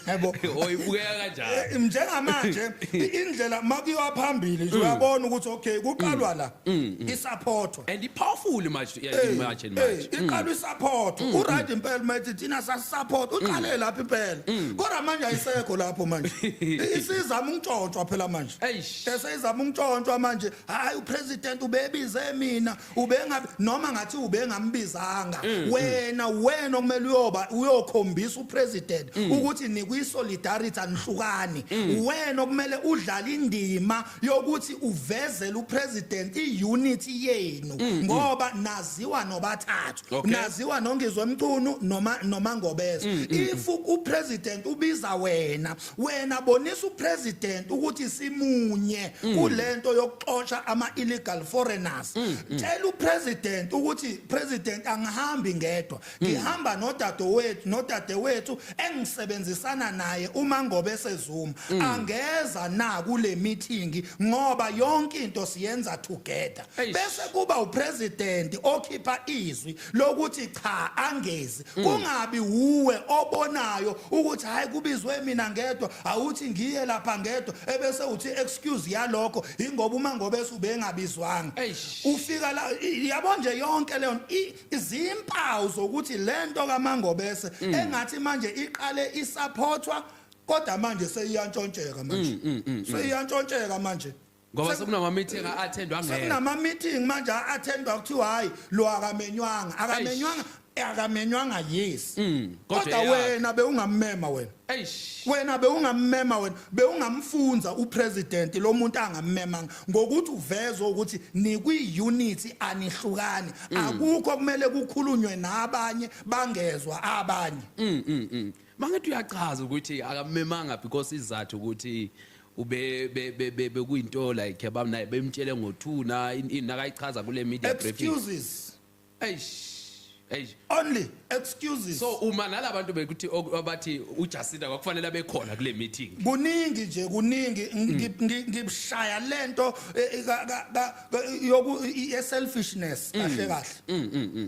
yebo. Oyibukeka kanjani? Njengamanje indlela makuyiwa phambili nje, uyabona ukuthi okay, kuqalwa la isupportwa. And i-powerful march, yeah, March and March. Iqalwa isupport, uright impela mathi thina sasupport, uqale lapha impela, kodwa manje ayisekho lapho manje, isizama ukutshontshwa phela manje. Eseyizama ukutshontshwa manje. Hayi, upresident ubebize mina, ubengabi noma ngathi ubengambizanga wena. Wena okumele uyoba uyokhombisa upresident ukuthi nikwi solidarity, anihlukani. Wena okumele udlale indima yokuthi uvezele upresident iunity yenu, ngoba naziwa nobathathu, naziwa noNgizwe Mchunu noma Ngobese. If upresident ubiza wena, wena bonisa upresident ukuthi simunye kulento yokuxosha ama illegal foreigners. Tshela upresident ukuthi, "President, angihambi ngedwa, ngihamba nodadewethu nodadewethu engisebenzisana naye uma Ngobese Zuma. Angeza na kule meeting, ngoba yonke into siyenza together?" Bese kuba upresident okhipha izwi lokuthi cha, angezi. Kungabi uwe obonayo ukuthi hayi, kubizwe mina ngedwa, awuthi ngiye lapha ngedwa, ebese uthi excuse yalokho ingoba uma Ngobese ubengabizwanga. Ufika la, yabo nje yonke leyo izimpawu zokuthi lento kaMangobese engathi manje iqale isupportwa, kodwa manje seyiyantshontsheka manje, seyiyantshontsheka manje. Ngoba sekunama meeting a-attendwa ngeke. Sekunama meeting manje a-attendwa, kuthiwa hayi, lo akamenywanga, akamenywanga, akamenywanga, yes. Kodwa Kodwa eyakhe. wena bewungammema wena. Wena bewungammema, wena bewungamfunza upresident lo muntu angammemanga ngokuthi uveze ukuthi nikwi unity, anihlukani, akukho kumele kukhulunywe nabanye bangezwa abanye. Mangathi uyachaza ukuthi akamemanga because izathu ukuthi Ube bekuyinto like abamnaye bemtshele ngothuna nakayichaza kule media briefing. Excuses. Eish, eish. Only excuses. So uma nalabantu bekuthi abathi uJacinta kwakufanele abe khona kule meeting. Kuningi nje, kuningi. Ngibishaya lento yoku selfishness kahle kahle.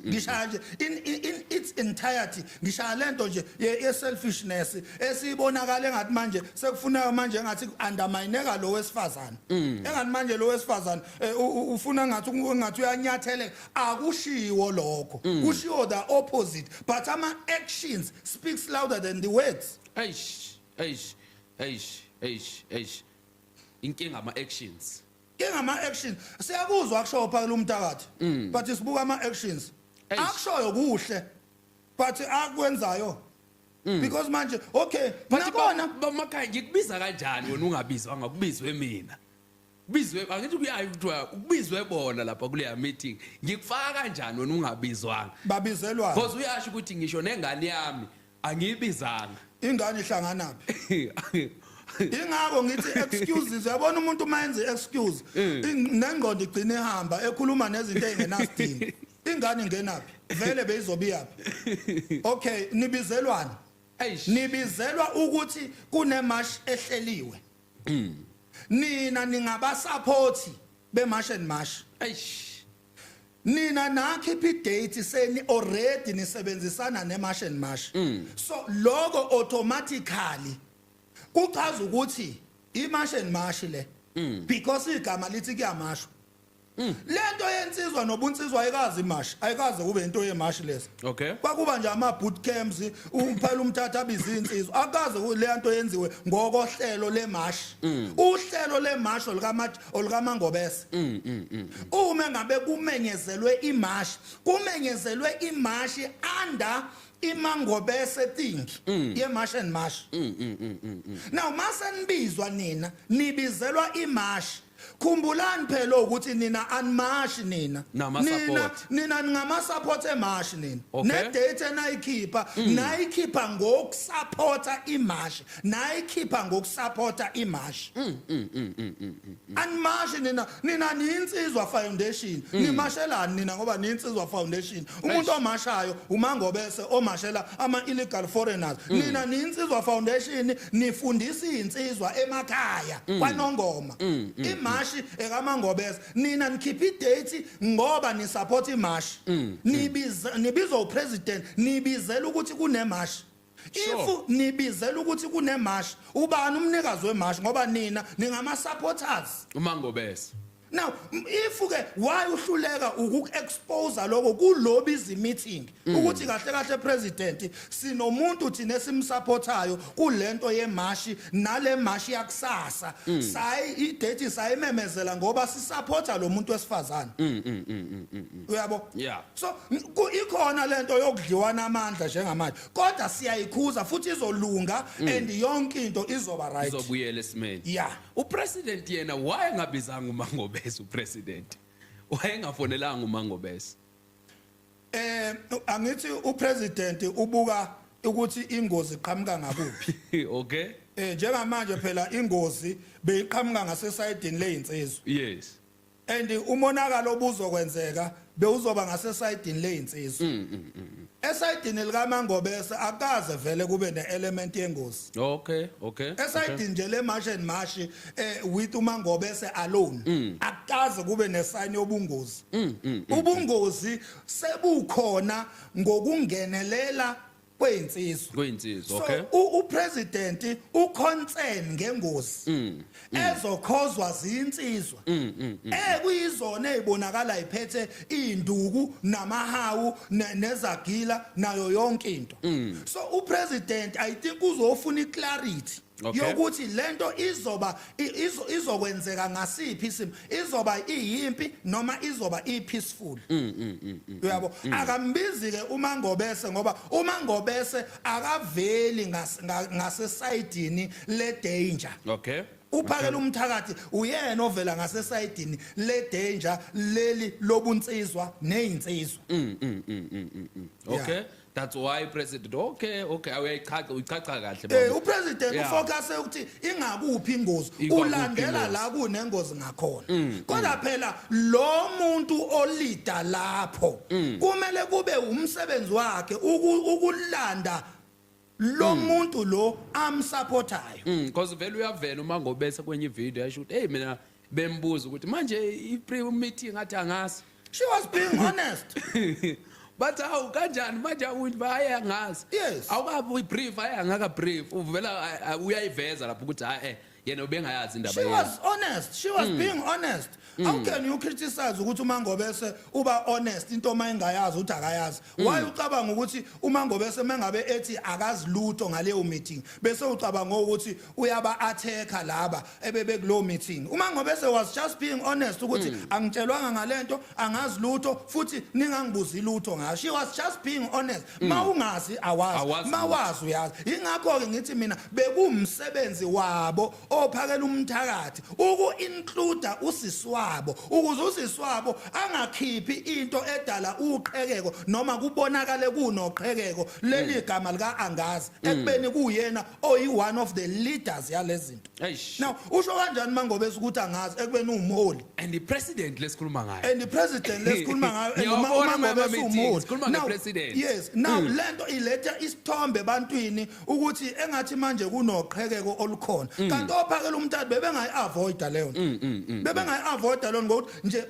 Ngishaya nje in its entirety, ngishaya lento nje ye selfishness esibonakala engathi manje sekufuneka manje engathi undermineka lo wesifazane, engathi manje lo wesifazane ufuna ngathi uyanyatheleka. Akushiwo lokho, kushiwo the opposite, but ama actions speaks louder than the words. Eish, eish, eish, eish, eish. Inkinga ama actions. Ke ngama actions. Siyakuzwa akushoyo phakela umntakathi, but sibuka ama actions. Eish. Akushoyo kuhle, but akwenzayo, because manje, okay, But nabona. Bamakhaya, ngikubiza kanjani wena ungabizwanga, kubizwe mina? Kubizwe, angithi kuyayi kuthiwa kubizwe bona lapha kuleya meeting. Ngikufaka kanjani wena ungabizwanga? Babizelwa. Because uyasho ukuthi ngisho nengane yami angiyibizanga. Ingane ihlanganaphi? Ingakho ngithi excuses. Uyabona, umuntu uma enze excuse, nengqondo igcine ihamba ekhuluma nezinto ezingenasidingo. Ingane ingenaphi vele? Beyizobiyaphi? Okay, nibizelwana. Eish. Nibizelwa ukuthi kunemarch ehleliwe. Nina ningabasupport bemarch and march. Eish. Nina nakhipha idate, seni already nisebenzisana nemarch and march, so lokho automatically kuchaza ukuthi imarch and march le, because igama lithi kuyamashwa. Lento yensizwa nobunsizwa ayikazi imarch, ayikaze kube into yemarch lesa. Kwakuba nje ama boot camps, umphela umthatha abiza insizwa. Akaze le nto yenziwe ngokohlelo lemarch. Uhlelo lemarch olukaMangobese. Uma ngabe kumenyezelwe imarch, kumenyezelwe imarch under iMangobese thing ye march and march. Now mase nibizwa nina, nibizelwa imarch. Khumbulani phela ukuthi nina animashi nina. Nama-support. Nina ningama support emarch nina. Ne date enayikhipha, nayikhipha ngokusupporta imarch, nayikhipha ngokusupporta imarch. Animashi nina, nina niyinsizwa foundation. Nimashelani nina? Ngoba niyinsizwa foundation. Umuntu omashayo uMangobese, omashela ama illegal foreigners. Nina niyinsizwa foundation, nifundisa izinsizwa emakhaya kwaNongoma. Imashi ekaMangobese. Nina nikhipha idate ngoba ni support imashi. Nibiza, nibizwa upresident, nibizela ukuthi kunemarch. If nibizela ukuthi kunemarch, ubani umnikazi wemarch? Ngoba nina ningama supporters. UMangobese. Now if ke why uhluleka ukuexpose lokho kulobiza meeting ukuthi kahle kahle president, sinomuntu thina esimsupportayo kulento yemashi, nale mashi yakusasa, sayi idate sayimemezela ngoba sisupporta lo muntu wesifazane, uyabo? Yeah. So ikhona lento yokudliwana amandla njengamanje, kodwa siyayikhuza futhi izolunga and yonke into izoba right. Izobuyela esimeni. Yeah. Upresident yena wayengabizanga uMangobese? Upresident wayengafonelanga uMangobese? Angithi upresident ubuka ukuthi ingozi iqhamuka ngakuphi. Njengamanje phela ingozi beyiqhamuka ngasesayidini leyinsizwa. And umonakalo obuzokwenzeka bewuzoba ngasesayidini leyinsizwa. Esayidini likaMangobese akaze vele kube neelement yengozi. Esayidini nje le march and march with uMangobese alone, akaze kube nesign yobungozi. Ubungozi sebukhona ngokungenelela kweyinsizwa. Kuyinsizwa. So upresident uconcern ngengozi ezokhozwa zinsizwa ekuyizona ezibonakala iphethe induku namahawu nezagila nayo yonke into. So upresident, I think, uzofuna iclarity yokuthi lento izoba izokwenzeka ngasiphi isimo, izoba iyimpi noma izoba ipeaceful, uyabo? Akambizi ke uMangobese ngoba uMangobese akaveli ngasesayidini le danger. Uphakela umthakathi uyena ovela ngasesayidini le danger leli lobunsizwa nezinsizwa. Okay. That's why president, okay, uyayichacha, uyichacha kahle baba. Upresident ufocus ukuthi ingakuphi ingozi, Ingakuphi ulandela ingozi. la kunengozi ngakhona. Kodwa phela lo muntu olida lapho kumele kube umsebenzi wakhe ukulanda lo muntu lo amsupportayo. Because vele uyavela uma ngobese kwenye ivideo yasho ukuthi hey, mina bembuza ukuthi manje i pre meeting, athi angazi. She was being honest. Bathi awu, kanjani manje awuthi hayi, angazi. Awukabi uyibrief, hayi, angaka brief. Uvela uyayiveza lapho ukuthi hayi, yena ubengayazi indaba She yenu. was honest. She was being honest. How can you criticize ukuthi uma ngobese uba honest into uma engayazi ukuthi akayazi? Why ucabanga ukuthi uma ngobese mengabe ethi akazi lutho ngaleyo meeting bese ucabanga ukuthi uyaba attacka laba ebebe kulo meeting? Uma ngobese was just being honest ukuthi angitshelwanga ngalento, angazi lutho, futhi ningangibuzi lutho ngayo. She was just being honest. Mawungazi awazi. Awazi. Mawazi uyazi. Ingakho ke ngithi mina bekumsebenzi wabo ophakela umthakathi uku-include usisi wabo ukuze usisi wabo angakhiphi into edala uqhekeko noma kubonakale kunoqhekeko leli gama lika angazi, ekubeni kuyena oyi one of the leaders yalezinto. Eish. Now usho kanjani mangobese ukuthi angazi ekubeni uwumholi? And the president lesikhuluma ngayo. And the president lesikhuluma ngayo, and Ngiyawabona uma ama ngobese meetings, umholi. sikhuluma Now, nge-president. Yes, now lento iletha isithombe ebantwini ukuthi engathi manje kunoqhekeko olukhona, kanti ophakela umntathu bebengayi-avoida leyo nto, bebengayi-avoida leyo nto ngokuthi nje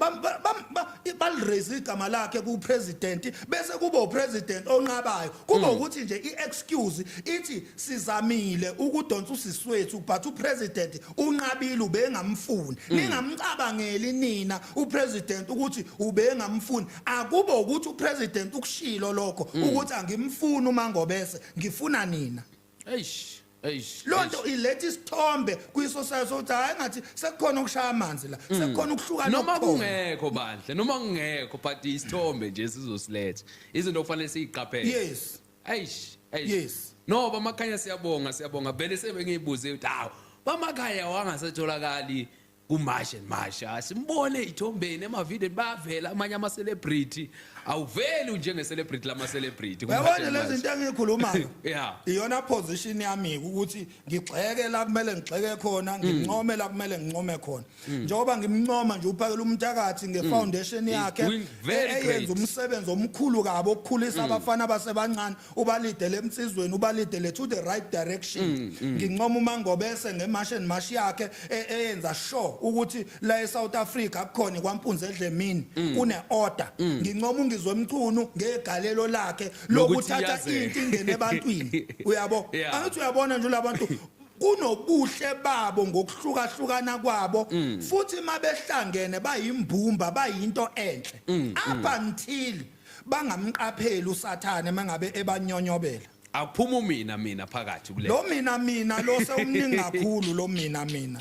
baliraise igama lakhe ku-president, bese kuba upresident onqabayo, kuba ukuthi nje i-excuse ithi sizamile ukudonsa usisi wethu, but upresident unqabile, ubengamfuni. Ningamcabangeli nina upresident ukuthi ubengamfuni. Akube ukuthi upresident ukushilo lokho ukuthi angimfuni uMangobese, ngifuna nina. Eish, eish. Lo nto iletha isithombe kwi-society sokuthi hayi, ngathi sekukhona ukushaya amanzi la, sekukhona ukuhlukana Noma okukhona. kungekho bandle, noma kungekho, but isithombe nje sizosiletha izinto okufanele siyiqaphele. Eish, eish. No, bamakhanya, siyabonga, siyabonga. Vele sebengiyibuze ukuthi hawu, bamakhaya wangasetholakali kuMarch and March, asimbone ithombeni emavideo, bayavela amanye ama celebrity, awuveli njenge celebrity lama celebrity ku-March Uyabona and lezi March. zinto engiyikhulumayo, iyona position yami ukuthi ngigxeke la kumele ngigxeke khona, ngincome la kumele ngincome khona, njengoba ngimncoma nje uphakela umthakathi ngefoundation He's yakhe doing very eyenza great. umsebenzi omkhulu kabi okukhulisa abafana abasebancane, ubalidele emsizweni, ubalidele to the right direction. Ngincoma uMangobese ngeMarch and March yakhe eyenza sure ukuthi la eSouth Africa kukhona kwampunzi edlemini, kune order. Ngincoma ungizwe Mchunu ngegalelo lakhe Lokuthi lokuthatha iyazeka. into ingene ebantwini, uyabo? Angithi uyabona nje labantu kunobuhle babo ngokuhlukahlukana kwabo, futhi mabehlangene bayimbumba, bayinto enhle, up until bangamqapheli uSathane mangabe ebanyonyobela. Akuphuma mina mina phakathi kule. Lo mina mina lo sewumningi kakhulu, lo mina mina.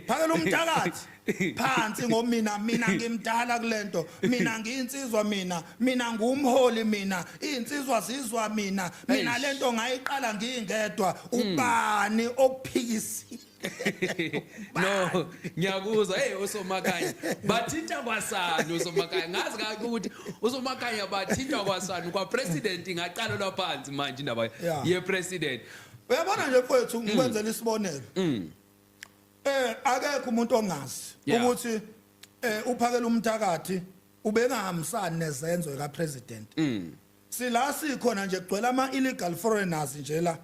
Phakela umthakathi phansi ngomina mina, ngimdala kulento mina, ngiyinsizwa mina, mina ngumholi mina, insizwa zizwa mina, mina. Eish. Lento ngayiqala ngingedwa, ubani okuphikisile? No, ngiyakuzwa. Hey, usomakhanya bathinta kwasani, usomakhanya ngazi kahle ukuthi usomakhanya bathinta kwasani kwa president, ingaqalelwa phansi manje indaba ye president. Uyabona nje mfowethu, ngikwenzela isibonelo, akekho umuntu ongazi ukuthi uphakela umthakathi ubengahambisani nezenzo ka president. Sila sikhona nje kugcwele ama illegal foreigners nje la,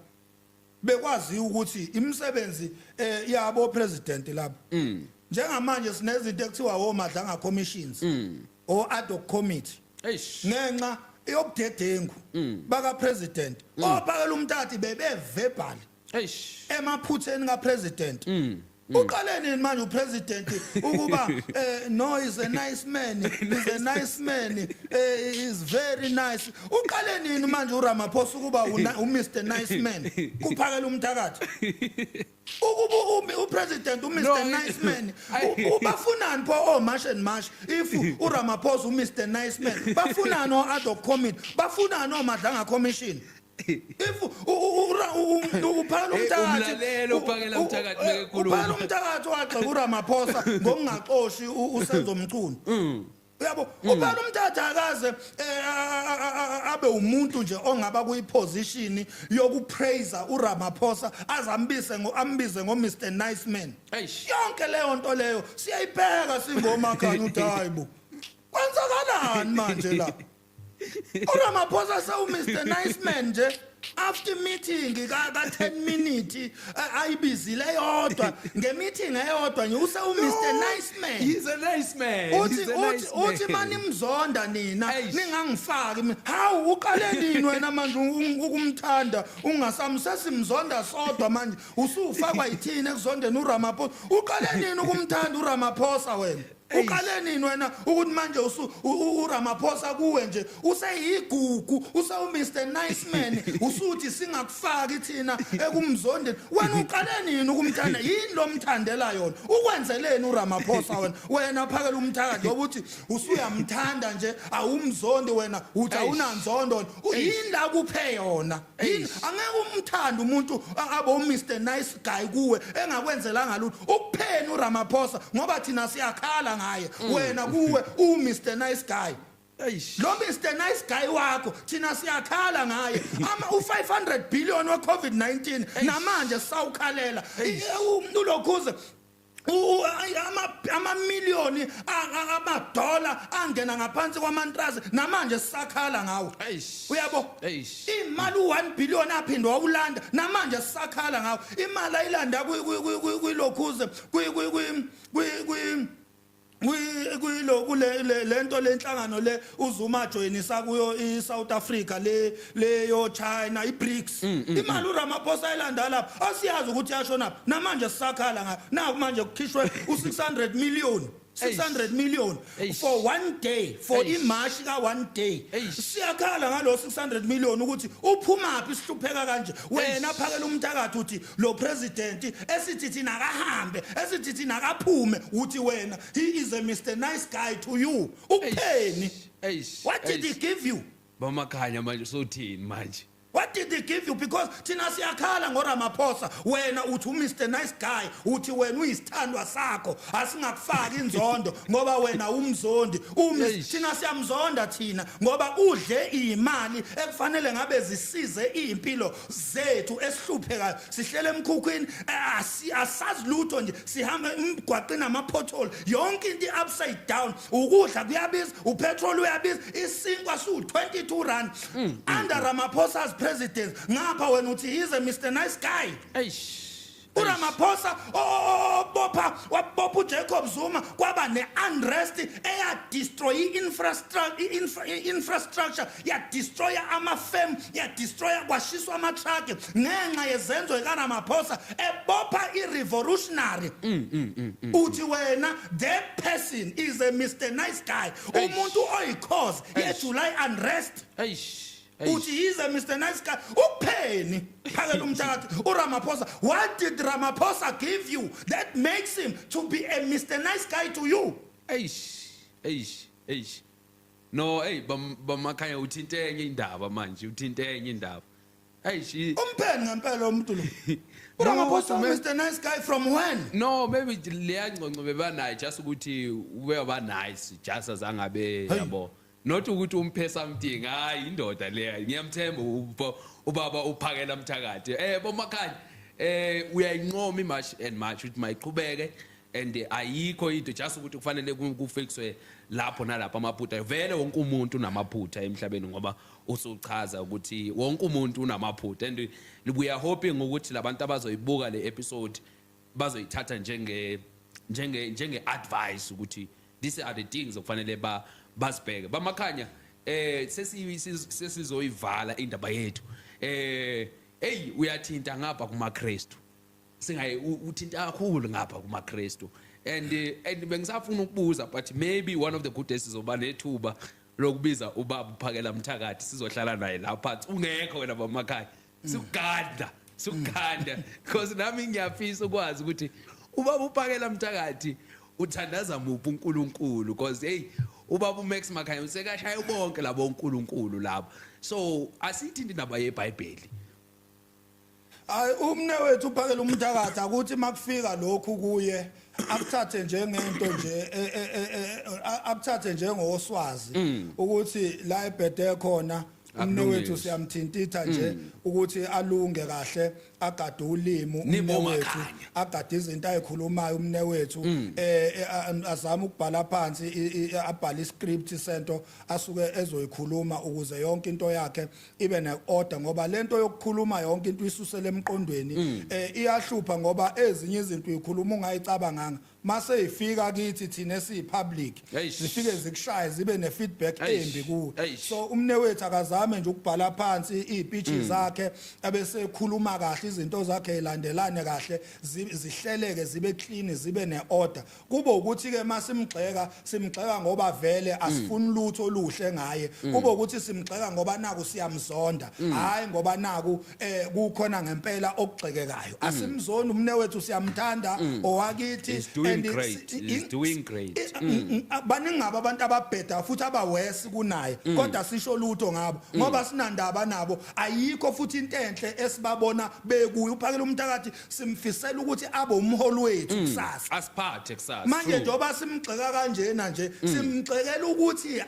bekwazi ukuthi imisebenzi yabo president lapho. Njengamanje sinezinto ekuthiwa oMadlanga commissions, o ad hoc committee, Eish. ngenxa yobudedengu baka president. Ophakela umthathi bebe verbal Eish. emaphutheni kapresident. Uqale nini manje upresident ukuba no, is a nice man, is a nice man, is very nice? Uqale nini manje uRamaphosa ukuba uMr Nice Man kuphakela umthakathi? Ukuba upresident uMr No, Nice Man, bafunani pho o March and March if uRamaphosa uMr Nice Man? Bafunani o ad hoc committee? Bafunani o Madlanga commission if uphakela Eh, umthakathi? Umlalelo uphakela umthakathi mekekhuluma. Uphakela umthakathi wagxeka uRamaphosa ngokungaxoshi uSenzo Mchunu. Uyabo, uphela umthatha akaze abe umuntu nje ongaba kuyiposition yokupraise uRamaphosa, azambise ngo ambize ngo Mr Nice Man. Eish. Yonke leyo nto leyo siyayibheka singomakhanya uthi, hayibo, kwenzakalani manje la? uRamaphosa sewu Mr Nice Man nje after meeting ka 10 minute ayibizile yodwa, ngemeeting eyodwa nje use Mr Nice Man. He's a nice man. Uthi He's a uthi nice uthi man. Manimzonda nina, Eish. ningangifaki mina. Hawu, uqale nini wena manje ukumthanda ungasamsesimzonda sodwa? Manje usufakwa yithini ekuzondeni uRamaphosa? Uqale nini ukumthanda uRamaphosa wena? Eish. Uqale nini wena ukuthi manje uRamaphosa kuwe nje useyigugu, usewu Mr Nice Man, usuthi singakufaki thina ekumzondeni? Wena uqale nini ukumthanda? Yini lo mthandela yona? Ukwenzeleni uRamaphosa wena? Wena phakela umthakathi, ngoba uthi usuyamthanda nje, awumzondi wena, uthi Eish. awunanzondo wena. Yini la kuphe yona? Yini? Eish. Angeke umthande umuntu abe uMr Nice Guy kuwe engakwenzelanga lutho. Ukupheni uRamaphosa? Ngoba thina siyakhala ngaye, wena kuwe uMr Nice Guy. Eish. Lo Mr Nice Guy wakho, thina siyakhala ngaye. Ama u500 billion we COVID-19 namanje sisawukhalela. Ulokhuze amamiliyoni amadola angena ngaphansi kwamantrasi, namanje sisakhala ngawo. Eish. Uyabo, Eish. imali u1 billion aphinde wawulanda, namanje sisakhala ngawo. Imali ayilanda kwilokhuze kwi kwi kwi kwi kwi kwi kuyilo kule lento lenhlangano le uZuma joinisa kuyo iSouth Africa, le leyo China, iBRICS. Imali uRamaphosa ayilanda lapha asiyazi ukuthi yashona, namanje sisakhala ngayo. Naku manje kukhishwe u600 million, 600 million Eish. for one day, for Eish. imarch ka one day. Eish. Siyakhala ngalo 600 million ukuthi uphumaphi, sihlupheka kanje. Wena Eish. phakela umthakathi, uthi lo president esithi thina akahambe, esithi thina akaphume, uthi wena he is a Mr Nice Guy to you. Ukupheni? Eish. What did he Eish. give you? Bamakhanya, manje sothini manje? What did he give you? Because thina siyakhala ngoRamaphosa, wena uthi uMr Nice Guy, uthi wena uyisithandwa sakho, asingakufaki inzondo ngoba wena umzondi umi. Eish. Thina siyamzonda thina ngoba udle imali ekufanele ngabe zisize impilo zethu esihluphekayo. Sihlele emkhukhwini, asazi lutho nje, sihamba emgwaqeni ama-pothole, yonke into upside down, ukudla kuyabiza, upetrol uyabiza, isinkwa su-22 rand under Ramaphosa's president. Ngapha wena uthi he's a Mr Nice Guy. Eish. uRamaphosa obopha, wabopha uJacob Zuma, kwaba neunrest eya destroy i-infrastructure, ya destroy ama-firm, ya destroy, kwashiswa ama-truck ngenxa yezenzo zikaRamaphosa ebopha i-revolutionary. Uthi wena that person is a Mr Nice Guy, umuntu oyi-cause ye-July unrest. Eish. Uthi he's a Mr Nice Guy. Upheni phakela umthakathi uRamaphosa? What did Ramaphosa give you that makes him to be a Mr Nice Guy to you? Eish. Eish. Eish. No, hey, bamakhanya, uthinte enye indaba manje, uthinte enye indaba. Eish. Umpheni ngempela umuntu lo uRamaphosa? Mr Nice Guy from when? No, maybe leya ngxoxo bebanayo, just ukuthi ube ba nice, just azangabe yabo. Not ukuthi umphe something. Hayi, indoda leya. Ngiyamthemba ubaba uphakela mthakathi. Bomakhanya, uyayincoma iMarch and March ukuthi mayiqhubeke and ayikho into, just ukuthi kufanele kufixwe lapho nalapho amaphutha. Vele wonke umuntu unamaphutha emhlabeni, ngoba usuchaza ukuthi wonke umuntu unamaphutha, and we are hoping ukuthi labantu abazoyibuka le episode bazoyithatha njenge advice ukuthi these are the things okufanele ba basibheke. Bamakhanya, sesizoyivala indaba yethu. Hey, uyathinta ngapha kumaKristu, singayi uthinta kakhulu ngapha kumaKristu, and bengisafuna ukubuza, but maybe one of the good days sizoba nethuba lokubiza ubaba uphakela mthakathi, sizohlala naye lapha phansi ungekho wena bamakhaya, sikuganda sikuganda, because nami ngiyafisa ukwazi ukuthi ubaba uphakela mthakathi uthandaza muphi uNkulunkulu, because hey, ubaba uMax Makhanya usekashaya bonke labo uNkulunkulu labo. So asithi indaba yeBhayibheli. Hayi, umne wethu uphakela umthakathi, akuthi makufika lokhu kuye. Akuthathe njengento nje akuthathe njengoswazi ukuthi la ebhede khona umnewethu Akulungisi. siyamthintitha nje ukuthi alunge kahle, agade ulimi Nibo umnewethu, Makhanya. agade izinto ayikhulumayo umnewethu, azame ukubhala phansi, abhale iscript sento asuke ezoyikhuluma ukuze yonke into yakhe ibe neorder, ngoba lento yokukhuluma yonke into isusele emqondweni iyahlupha, ngoba ezinye izinto uyikhuluma ungayicabanganga, mase ifika kithi thina esiyipublic zifike zikushaye, zibe nefeedback embi kuwe. So umnewethu akazame nje ukubhala phansi izipitshi zakhe, abese ekhuluma kahle, izinto zakhe zilandelane kahle, zihleleke, zibe clean, zibe neorder. Kube ukuthi ke masimgxeka, simgxeka ngoba vele asifuni lutho oluhle ngaye. Kube ukuthi simgxeka ngoba naku siyamzonda, hayi ngoba naku kukhona ngempela okugxekekayo. Asimzoni umnewethu, siyamthanda, owakithi. He's doing And great. He's doing great. Baningi abantu ababheda futhi abawesi kunaye, kodwa sisho lutho ngabo ngoba sinandaba nabo. Ayikho futhi into enhle esibabona bekuyo. Uphakela umthakathi simfisela ukuthi abe umholi wethu kusasa. Asiphathe kusasa. Manje njengoba simgxeka kanjena nje, simgxekela ukuthi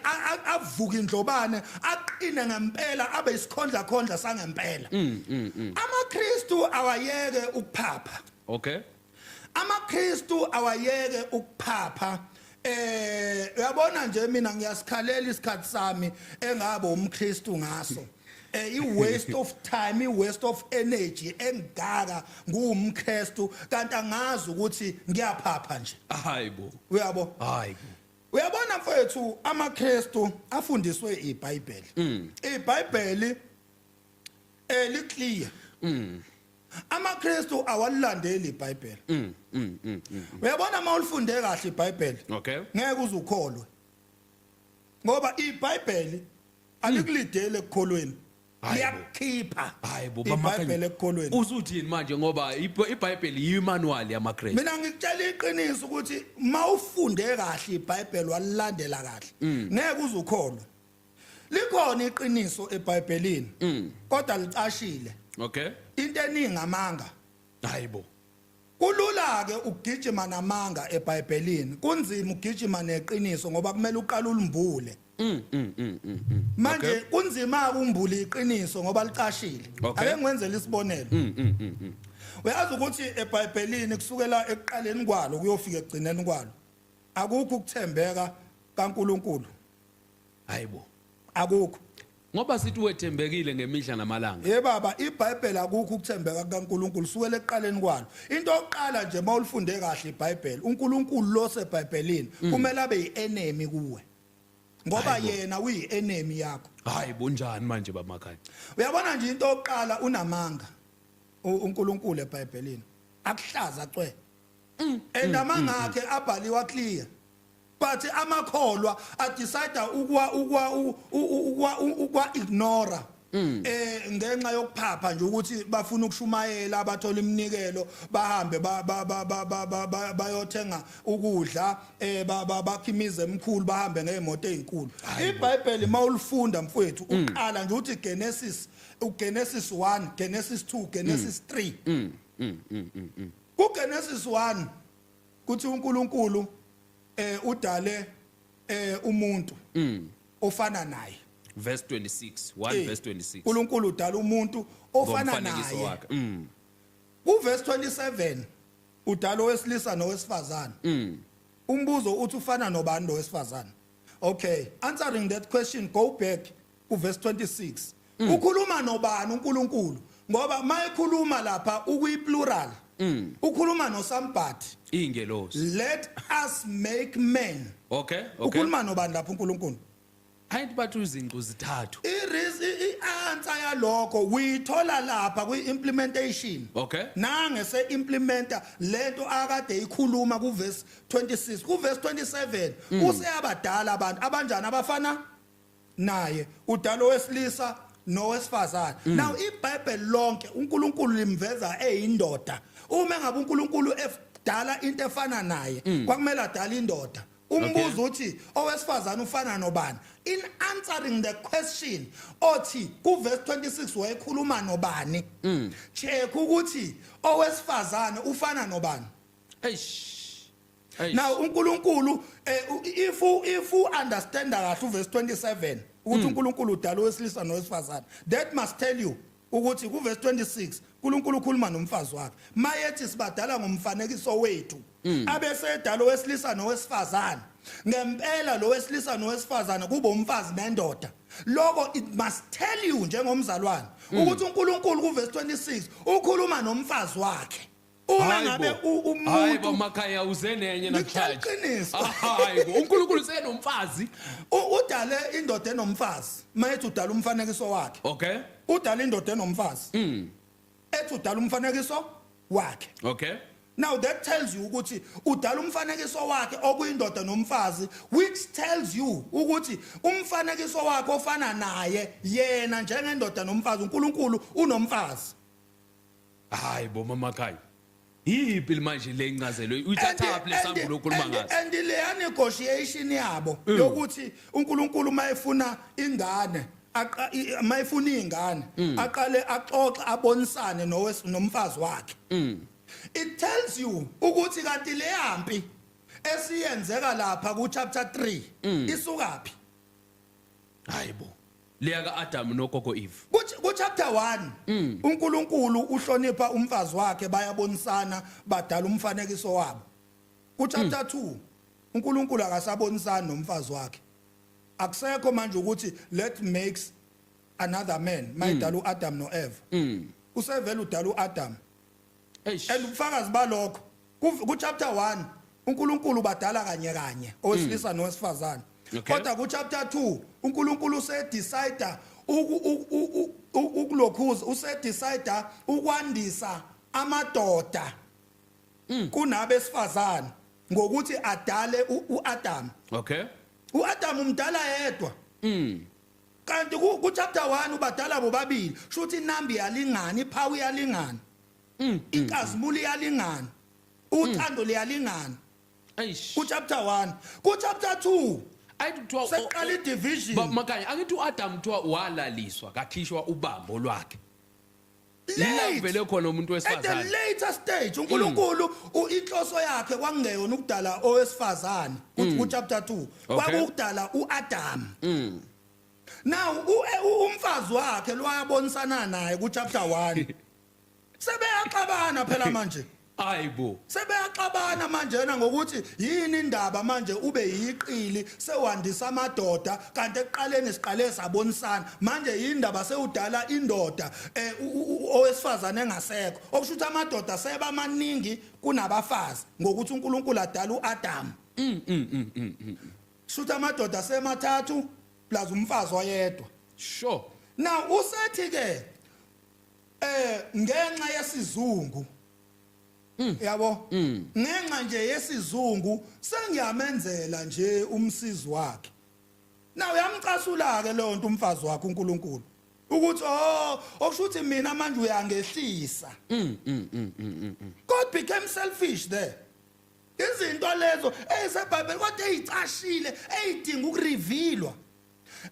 avuke indlobane, aqine ngempela, abe isikhondla khondla sangempela. AmaKristu awayeke ukuphapha. AmaKristu awayeke ukuphapha. Uyabona nje, mina ngiyasikhalela isikhathi sami engabe umKristu ngaso. I waste of time, i waste of energy engaka nguumKristu, kanti angazi ukuthi ngiyaphapha nje. Hayibo. Uyabo? Hayibo. Uyabona mfowethu, amaKristu afundiswe iBhayibheli. IBhayibheli eliclear. AmaKristu awalilandeli iBhayibheli. Uyabona, mawulifunde kahle iBhayibheli, ngeke uze ukholwe. Ngoba iBhayibheli alikulidele ekukholweni. Hayibo. Liyakukhipha. Hayibo. IBhayibheli ekukholweni. Usuthini manje, ngoba iBhayibheli yimanual yamaKristu? Mina ngikutshela iqiniso ukuthi mawufunde kahle iBhayibheli, walilandela kahle, ngeke uze ukholwe. Likhona iqiniso eBhayibhelini, kodwa licashile. Into eningi amanga. Hayibo. Kulula ke ukugijima namanga eBhayibhelini, kunzima ukugijima neqiniso ngoba kumele uqale ulimbule. Manje kunzima ukumbula iqiniso ngoba licashile. Ake ngiwenzele isibonelo. Uyazi ukuthi eBhayibhelini, kusukela ekuqaleni kwalo kuyofika ekugcineni kwalo, akukho ukuthembeka kaNkuluNkulu. Hayibo. Akukho. Ngoba sithi wethembekile ngemihla namalanga. Ye baba, iBhayibheli akukho ukuthembeka kaNkuluNkulu sukela ekuqaleni kwalo. Into yokuqala nje, mawulifunde kahle iBhayibheli, uNkulunkulu lo seBhayibhelini kumele abe yienemy kuwe. Ngoba yena uyienemy yakho. Hayibo, njani manje, baMakhanya? Uyabona nje, into yokuqala, unamanga uNkulunkulu eBhayibhelini. Akuhlaza cwe. And amanga akhe abhaliwa clear. But amakholwa adecide ukwa ignore ngenxa yokuphapha nje ukuthi bafuna ukushumayela, abathola iminikelo, bahambe bayothenga ukudla, bakhe imizi emikhulu, bahambe ngeimoto ezinkulu. IBhayibheli mawulifunda mfowethu, uqala nje uthi Genesis, uGenesis 1, Genesis 2, Genesis 3. KuGenesis 1 kuthi uNkulunkulu udale umuntu ofana naye. Verse 26, 1 verse 26. uNkulunkulu udala umuntu ofana Ngomfanekiso naye. wakhe. Kuverse 27 udala owesilisa nowesifazane. Umbuzo uthi ufana nobani lo wesifazane? Okay, answering that question, go back kuverse 26. Ukhuluma nobani uNkulunkulu? Ngoba mayekhuluma lapha ukuyi plural, ukhuluma no somebody. Ingelosi. Let us make man. Ukhuluma nobani lapha uNkulunkulu? Hayi, bathi izinqu zithathu. I-answer yalokho uyithola lapha kwi-implementation. Nange se-implementa lento akade ikhuluma kuverse 26, kuverse 27 useyabadala abantu abanjani? Abafana naye. Udala owesilisa nowesifazane. Now iBhayibheli lonke uNkulunkulu limveza eyindoda. Uma engabe uNkulunkulu edala into efana naye, kwakumele adala indoda. Umbuzo uthi owesifazane ufana nobani? In answering the question othi kuverse 26 wayekhuluma nobani, check ukuthi owesifazane ufana nobani. Eish. Eish. Now uNkulunkulu, if you understand kahle uverse 27 ukuthi uNkulunkulu udala owesilisa nowesifazane, that must tell you ukuthi kuverse 26 uNkulunkulu ukhuluma nomfazi wakhe mayethi sibadala ngomfanekiso wethu, abese edala owesilisa nowesifazane. Ngempela lo wesilisa nowesifazane kube umfazi nendoda. Lokho it must tell you njengomzalwane ukuthi uNkulunkulu kuverse 26 ukhuluma nomfazi wakhe uma Hayi ngabe bo. Hayi bo, umuntu makhaya, uzenenye Ngikutshela namhlanje. iqiniso. Hayi bo, uNkulunkulu usenomfazi. Udale indoda enomfazi mayethi udala umfanekiso wakhe. Udala indoda enomfazi ethi udala umfanekiso wakhe. Now that tells you ukuthi udala umfanekiso wakhe okuyindoda nomfazi, which tells you ukuthi umfanekiso wakhe ofana naye yena njengendoda nomfazi, uNkulunkulu unomfazi. Hayi bo, mamakhaya, yiphi manje le ncazelo uyithatha phi lesambulo okhuluma ngaso? And leya negotiation yabo yokuthi uNkulunkulu mayefuna ingane mayefuna ingane aqale axoxe, abonisane nomfazi wakhe, it tells you ukuthi kanti le yampi esiyenzeka lapha ku chapter 3 isukaphi. Hayi bo, leya ka-Adam nogogo Eve. Ku chapter 1 uNkulunkulu uhlonipha umfazi wakhe, bayabonisana, badala umfanekiso wabo. Ku chapter 2 uNkulunkulu akasabonisani nomfazi wakhe. Akusekho manje ukuthi let makes another man mayidala uAdam noEva. Usevela udala uAdam. Eish. And ubufakazi balokho ku chapter 1 uNkulunkulu badala kanye kanye owesilisa nowesifazane. Kodwa ku chapter 2 uNkulunkulu usedecide ukulokhuza, usedecide ukwandisa amadoda kunabesifazane ngokuthi adale uAdam. uAdam umdala yedwa. Kanti ku chapter 1 ubadala bobabili, shuthi inamba iyalingana, ipower iyalingana. Inkazimulo iyalingana. Uthando liyalingana. Eish. Ku chapter 1, ku chapter 2 Ayithi kuthiwa seqala i-division. Ba makanye, angithi uAdam kuthiwa walaliswa, kakhishwa ubambo lwakhe la Late. kuvele khona umuntu At the wesifazane. later stage uNkulunkulu inhloso yakhe kwakungeyona ukudala owesifazane ku chapter 2. Kwakukudala uAdam. Now umfazi wakhe lwayabonisana naye ku chapter 1, sebeyaxabana phela manje. Hayibo. Sebeyaxabana manje yena ngokuthi yini indaba manje ube yiqili sewandisa amadoda, kanti ekuqaleni siqale sabonisana, manje yindaba sewudala indoda owesifazane engasekho, okusho ukuthi amadoda seba maningi kunabafazi ngokuthi uNkulunkulu adala uAdam. Shuthi amadoda semathathu plus umfazi oyedwa. Now usethi ke ngenxa yesizungu, yabo, ngenxa nje yesizungu sengiyamenzela nje umsizi wakhe. Now uyamcasula ke leyo nto umfazi wakhe uNkulunkulu ukuthi oh, okusho ukuthi mina manje uyangehlisa. God became selfish there. Izinto lezo eziseBhayibheli kodwa ezicashile ezidinga ukurevealwa.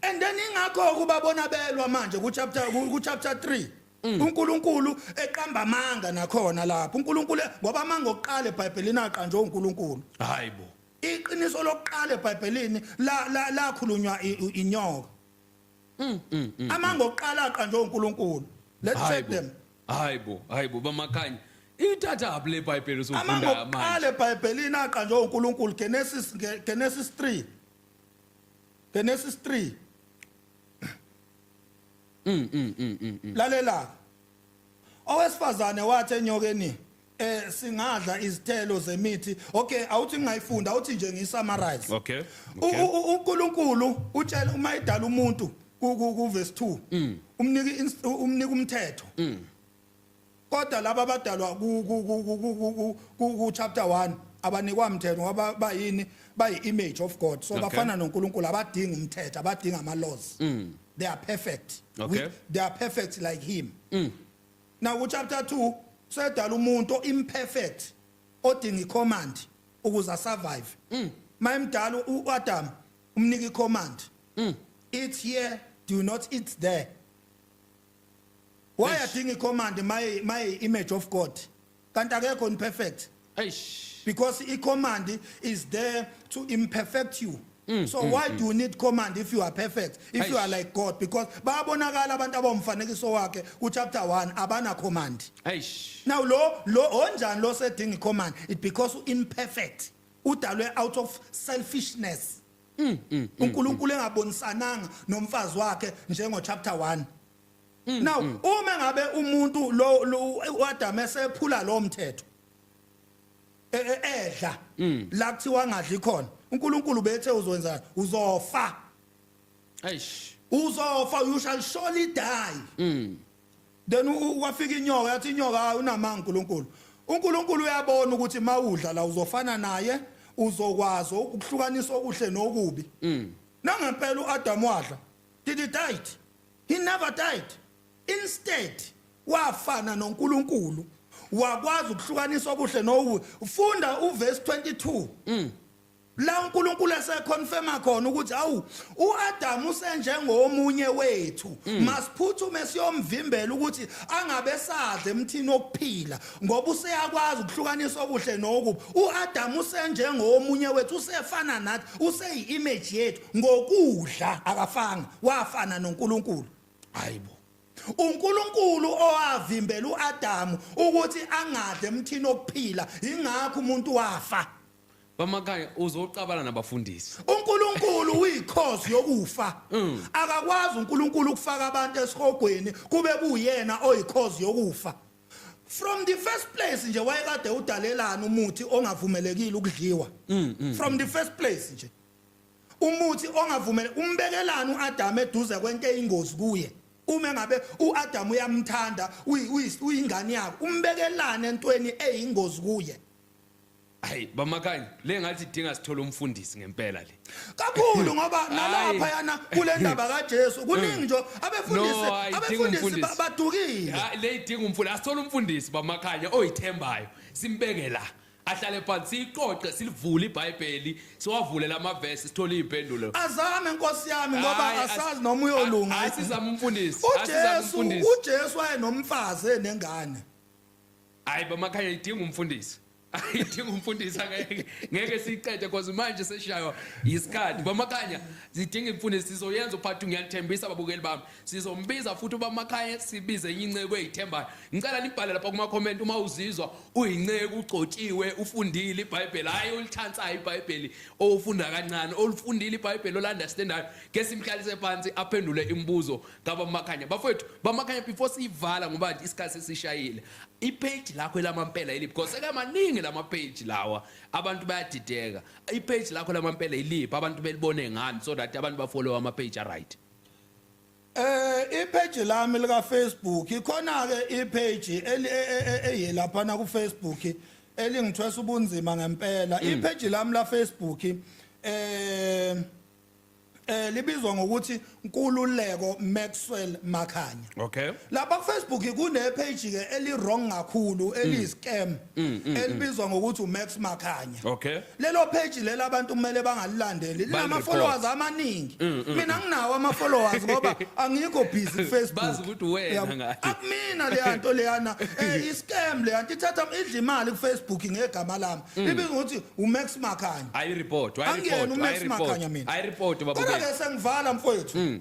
And then ingakho kubabona belwa manje ku chapter 3, uNkulunkulu eqamba amanga nakhona lapho uNkulunkulu, ngoba amanga okuqala eBhayibhelini aqanjwe uNkulunkulu. Hayibo. Iqiniso lokuqala eBhayibhelini la la lakhulunywa inyoka. Amanga okuqala aqanjwe uNkulunkulu. Let's check them. Hayibo, hayibo, bamakhanya, ithatha phi le Bible Amanga usufunda okuqala manje? eBhayibhelini aqanjwe uNkulunkulu. Genesis 3, Genesis 3. Lalela, owesifazane wathi enyokeni, singadla izithelo zemithi. Okay, awuthi ngingayifunda, awuthi nje ngisummarize. uNkulunkulu utshela uma edala umuntu ku verse 2, umnika umnika umthetho. Kodwa laba abadalwa ku chapter 1 abanikwa umthetho ngoba bayini? Bayi image of God, so bafana noNkulunkulu, abadinga umthetho, abadinga ama laws. They are perfect. They are perfect like him. Now ku chapter 2 sedala umuntu imperfect odinga icommand ukuze survive. Mayemdala uAdam umnika icommand, eat here, do not eat there. Why Eish. adinga icommand my image of God kanti akekho imperfect? Eish. Because i-command is there to imperfect you. So why do you need command if you are perfect, if you are Eish. like God? Because bayabonakala abantu abawumfanekiso wakhe ku-chapter 1 abana command. Eish. Now lo onjani lo sedinga i-command? It because imperfect, udalwe out of selfishness. UNkulunkulu engabonisananga nomfazi wakhe njengo chapter 1. Now uma ngabe umuntu lo uAdam esephula lo mthetho, edla la kuthiwa angadli khona, uNkulunkulu bethe uzowenzani? Uzofa. Eish. Uzofa, you shall surely die. Then wafika inyoka, yathi inyoka, "Hayi, unamanga uNkulunkulu. UNkulunkulu uyabona ukuthi mawudla la uzofana naye, uzokwazi ukuhlukanisa okuhle nokubi." Nangempela uAdam wadla. Did he died? He never died. Instead wafana noNkulunkulu, wakwazi ukuhlukanisa okuhle nokubi. Funda uverse 22 la uNkulunkulu eseconfirma khona ukuthi awu, uAdam usenjengomunye wethu, masiphuthume siyomvimbela ukuthi angabe sadle emthini wokuphila, ngoba useyakwazi ukuhlukanisa okuhle nokubi. UAdam usenjengomunye wethu, usefana nathi, useyi-image yethu. Ngokudla akafanga wafana noNkulunkulu. Hayibo. UNkulunkulu owavimbela uAdam ukuthi angadle emthini wokuphila, ingakho umuntu wafa. Bamakhaya, uzoqabana nabafundisi. UNkulunkulu uyicause yokufa. Akakwazi uNkulunkulu ukufaka abantu esihogweni kube kuyena oyicause yokufa. From the first place nje, wayekade udalelana umuthi ongavumelekile ukudliwa? From the first place nje, umuthi ongavumele umbekelana uAdam eduze kwento eyingozi kuye? Uma ngabe uAdam uyamthanda, uyingane yakhe, umbekelana entweni eyingozi kuye? Hayi bamakhaya, le ngathi idinga sithola umfundisi ngempela le. Kakhulu, ngoba Hayi. nalapha yana kule ndaba kaJesu kuningi nje abefundisi No, ayidingi abefundisi umfundisi. badukile. Ha, le idinga umfundisi. Asithola umfundisi bamakhanya oyithembayo, simbeke la, ahlale phansi, siyiqoqe, silivule iBhayibheli, siwavule lamavesi, sithole izimpendulo. Azame, nkosi yami, ngoba Hayi, asazi noma uyolunga. Asizame umfundisi, asizame uJesu umfundisi. uJesu wayenomfazi enengane. Hayi bamakhaya, idinga umfundisi, idinga umfundisi. Angeke, ngeke siyiqede because manje seshaywa isikhathi. Bamakhanya, sidinga imfundisi. Sizoyenza uphathi, ngiyanithembisa ababukeli bami. Sizombiza futhi ubamakhaya, sibize enye inceku eyithembayo. Ngicela nibhale lapha kuma comment uma uzizwa uyinceku, ugcotshiwe, ufundile iBhayibheli, hayi olithansayo iBhayibheli, ofunda kancane, olufundile iBhayibheli, olunderstandayo. Ke simhlalise phansi aphendule imibuzo kabamakhanya. Bafowethu bamakhanya, before siyivala, ngoba nje isikhathi sesishayile, ipage lakho elamampela yiliphi? Because sekamaningi lama page lawa, abantu bayadideka. Ipage lakho lamampela yiliphi? Abantu belibone ngani so that abantu bafollow ama page right? Ipage lami lika Facebook ikhona ke, ipage eli eyelapha ku Facebook elingithwesa ubunzima ngempela. Ipage lami la Facebook libizwa ngokuthi Nkululeko Maxwell Makhanya. Lapha ku Facebook kune page ke eli wrong kakhulu, eli scam, elibizwa ngokuthi uMax Makhanya. Lelo page lela abantu kumele bangalilandeli, linama Bali-report. followers amaningi. Mina nginawo ama followers ngoba angikho busy ku Facebook. Bazi ukuthi wena Yabo. ngaye. Akumina leya nto leyana, i scam leya nto, ithatha idla imali ku Facebook ngegama lami. Ibizwa ngokuthi uMax Makhanya. Ayi-report. Angiyena ayi-report. uMax Ayi-report. Makhanya mina. Ayi-report Kodwa babukeli. ke sengivala, mfowethu,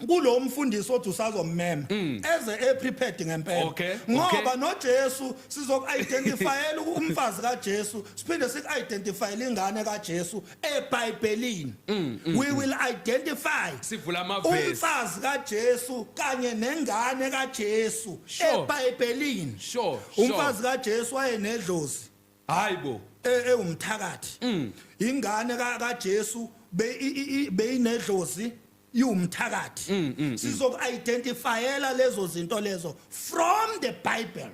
kulo mfundisi othi usazommema, eze eprepared ngempela. Ngoba noJesu sizoku-identifyela umfazi kaJesu, siphinde siku-identifyele ingane kaJesu eBhayibhelini. We will identify Sivula amavesi. umfazi kaJesu kanye nengane kaJesu eBhayibhelini. Umfazi kaJesu wayenedlozi Hayibo. Ewumthakathi. Ingane kaJesu beyinedlozi, iwumthakathi. Sizoku-identifyela lezo zinto lezo from the Bible.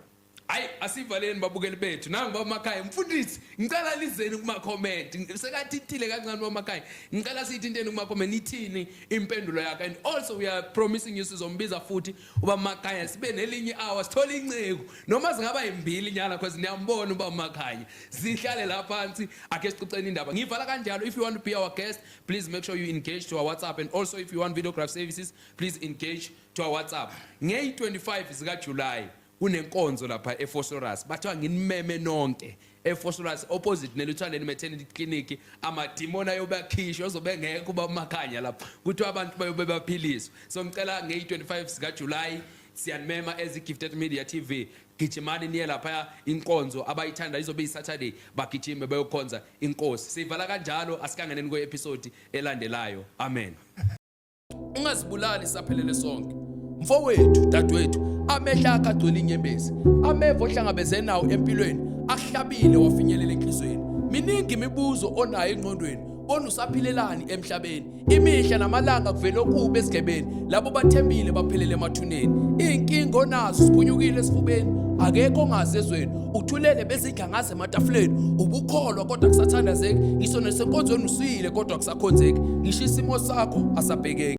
Hayi, asivaleni babukeli bethu. Nangu bamakhaya, mfundisi, ngicela lizeni kuma comment. Sekathintile kancane bamakhaya, ngicela siyithinteni kuma comment, ithini impendulo yakhe? And also we are promising you, sizombiza futhi uba makhaya, sibe nelinye hour, sithole inceku noma singaba yimbili nyana, because niyambona uba makhanya, sihlale la phansi ake sicoceni indaba. Ngivala kanjalo. If you want to be our guest, please make sure you engage to our WhatsApp, and also if you want videograph services, please engage to our WhatsApp. Ngey 25 zika July. Kunenkonzo lapha eVosloorus, bathiwa nginimeme nonke eVosloorus, opposite neLuthandweni Maternity Clinic. Amadimoni ayobe akhishwa, ozobe ngekho uba uMakhanya lapho, kuthiwa abantu bayobe baphiliswa. So ngicela ngeyi-25 zikaJuly, siyanimema as i-Gifted Media TV. Gijimani niye laphaya, inkonzo abayithanda izobe iyi-Saturday, bagijime bayokhonza inkosi. Siyivala kanjalo, asikangeneni kwe-episode elandelayo. Amen. Ungazibulali, saphelele sonke. Mfowethu, dadewethu, amehlo akho agcwele inyembezi, ameva ohlangabeze nawo empilweni akuhlabile wafinyelela enhlizweni. Miningi imibuzo onayo engqondweni, bona usaphilelani emhlabeni? Imihla namalanga kuvele okubi esigebeni, labo bathembile baphelele emathuneni. Iy'nkinga onazo siphunyukile esifubeni, akekho ongazi ezweni, uthulele bezidla ngaze ematafuleni. Ubukholwa kodwa kusathandazeki, ngisho nasenkonzweni usuyile kodwa kusakhonzeki, ngisho isimo sakho asabhekeki.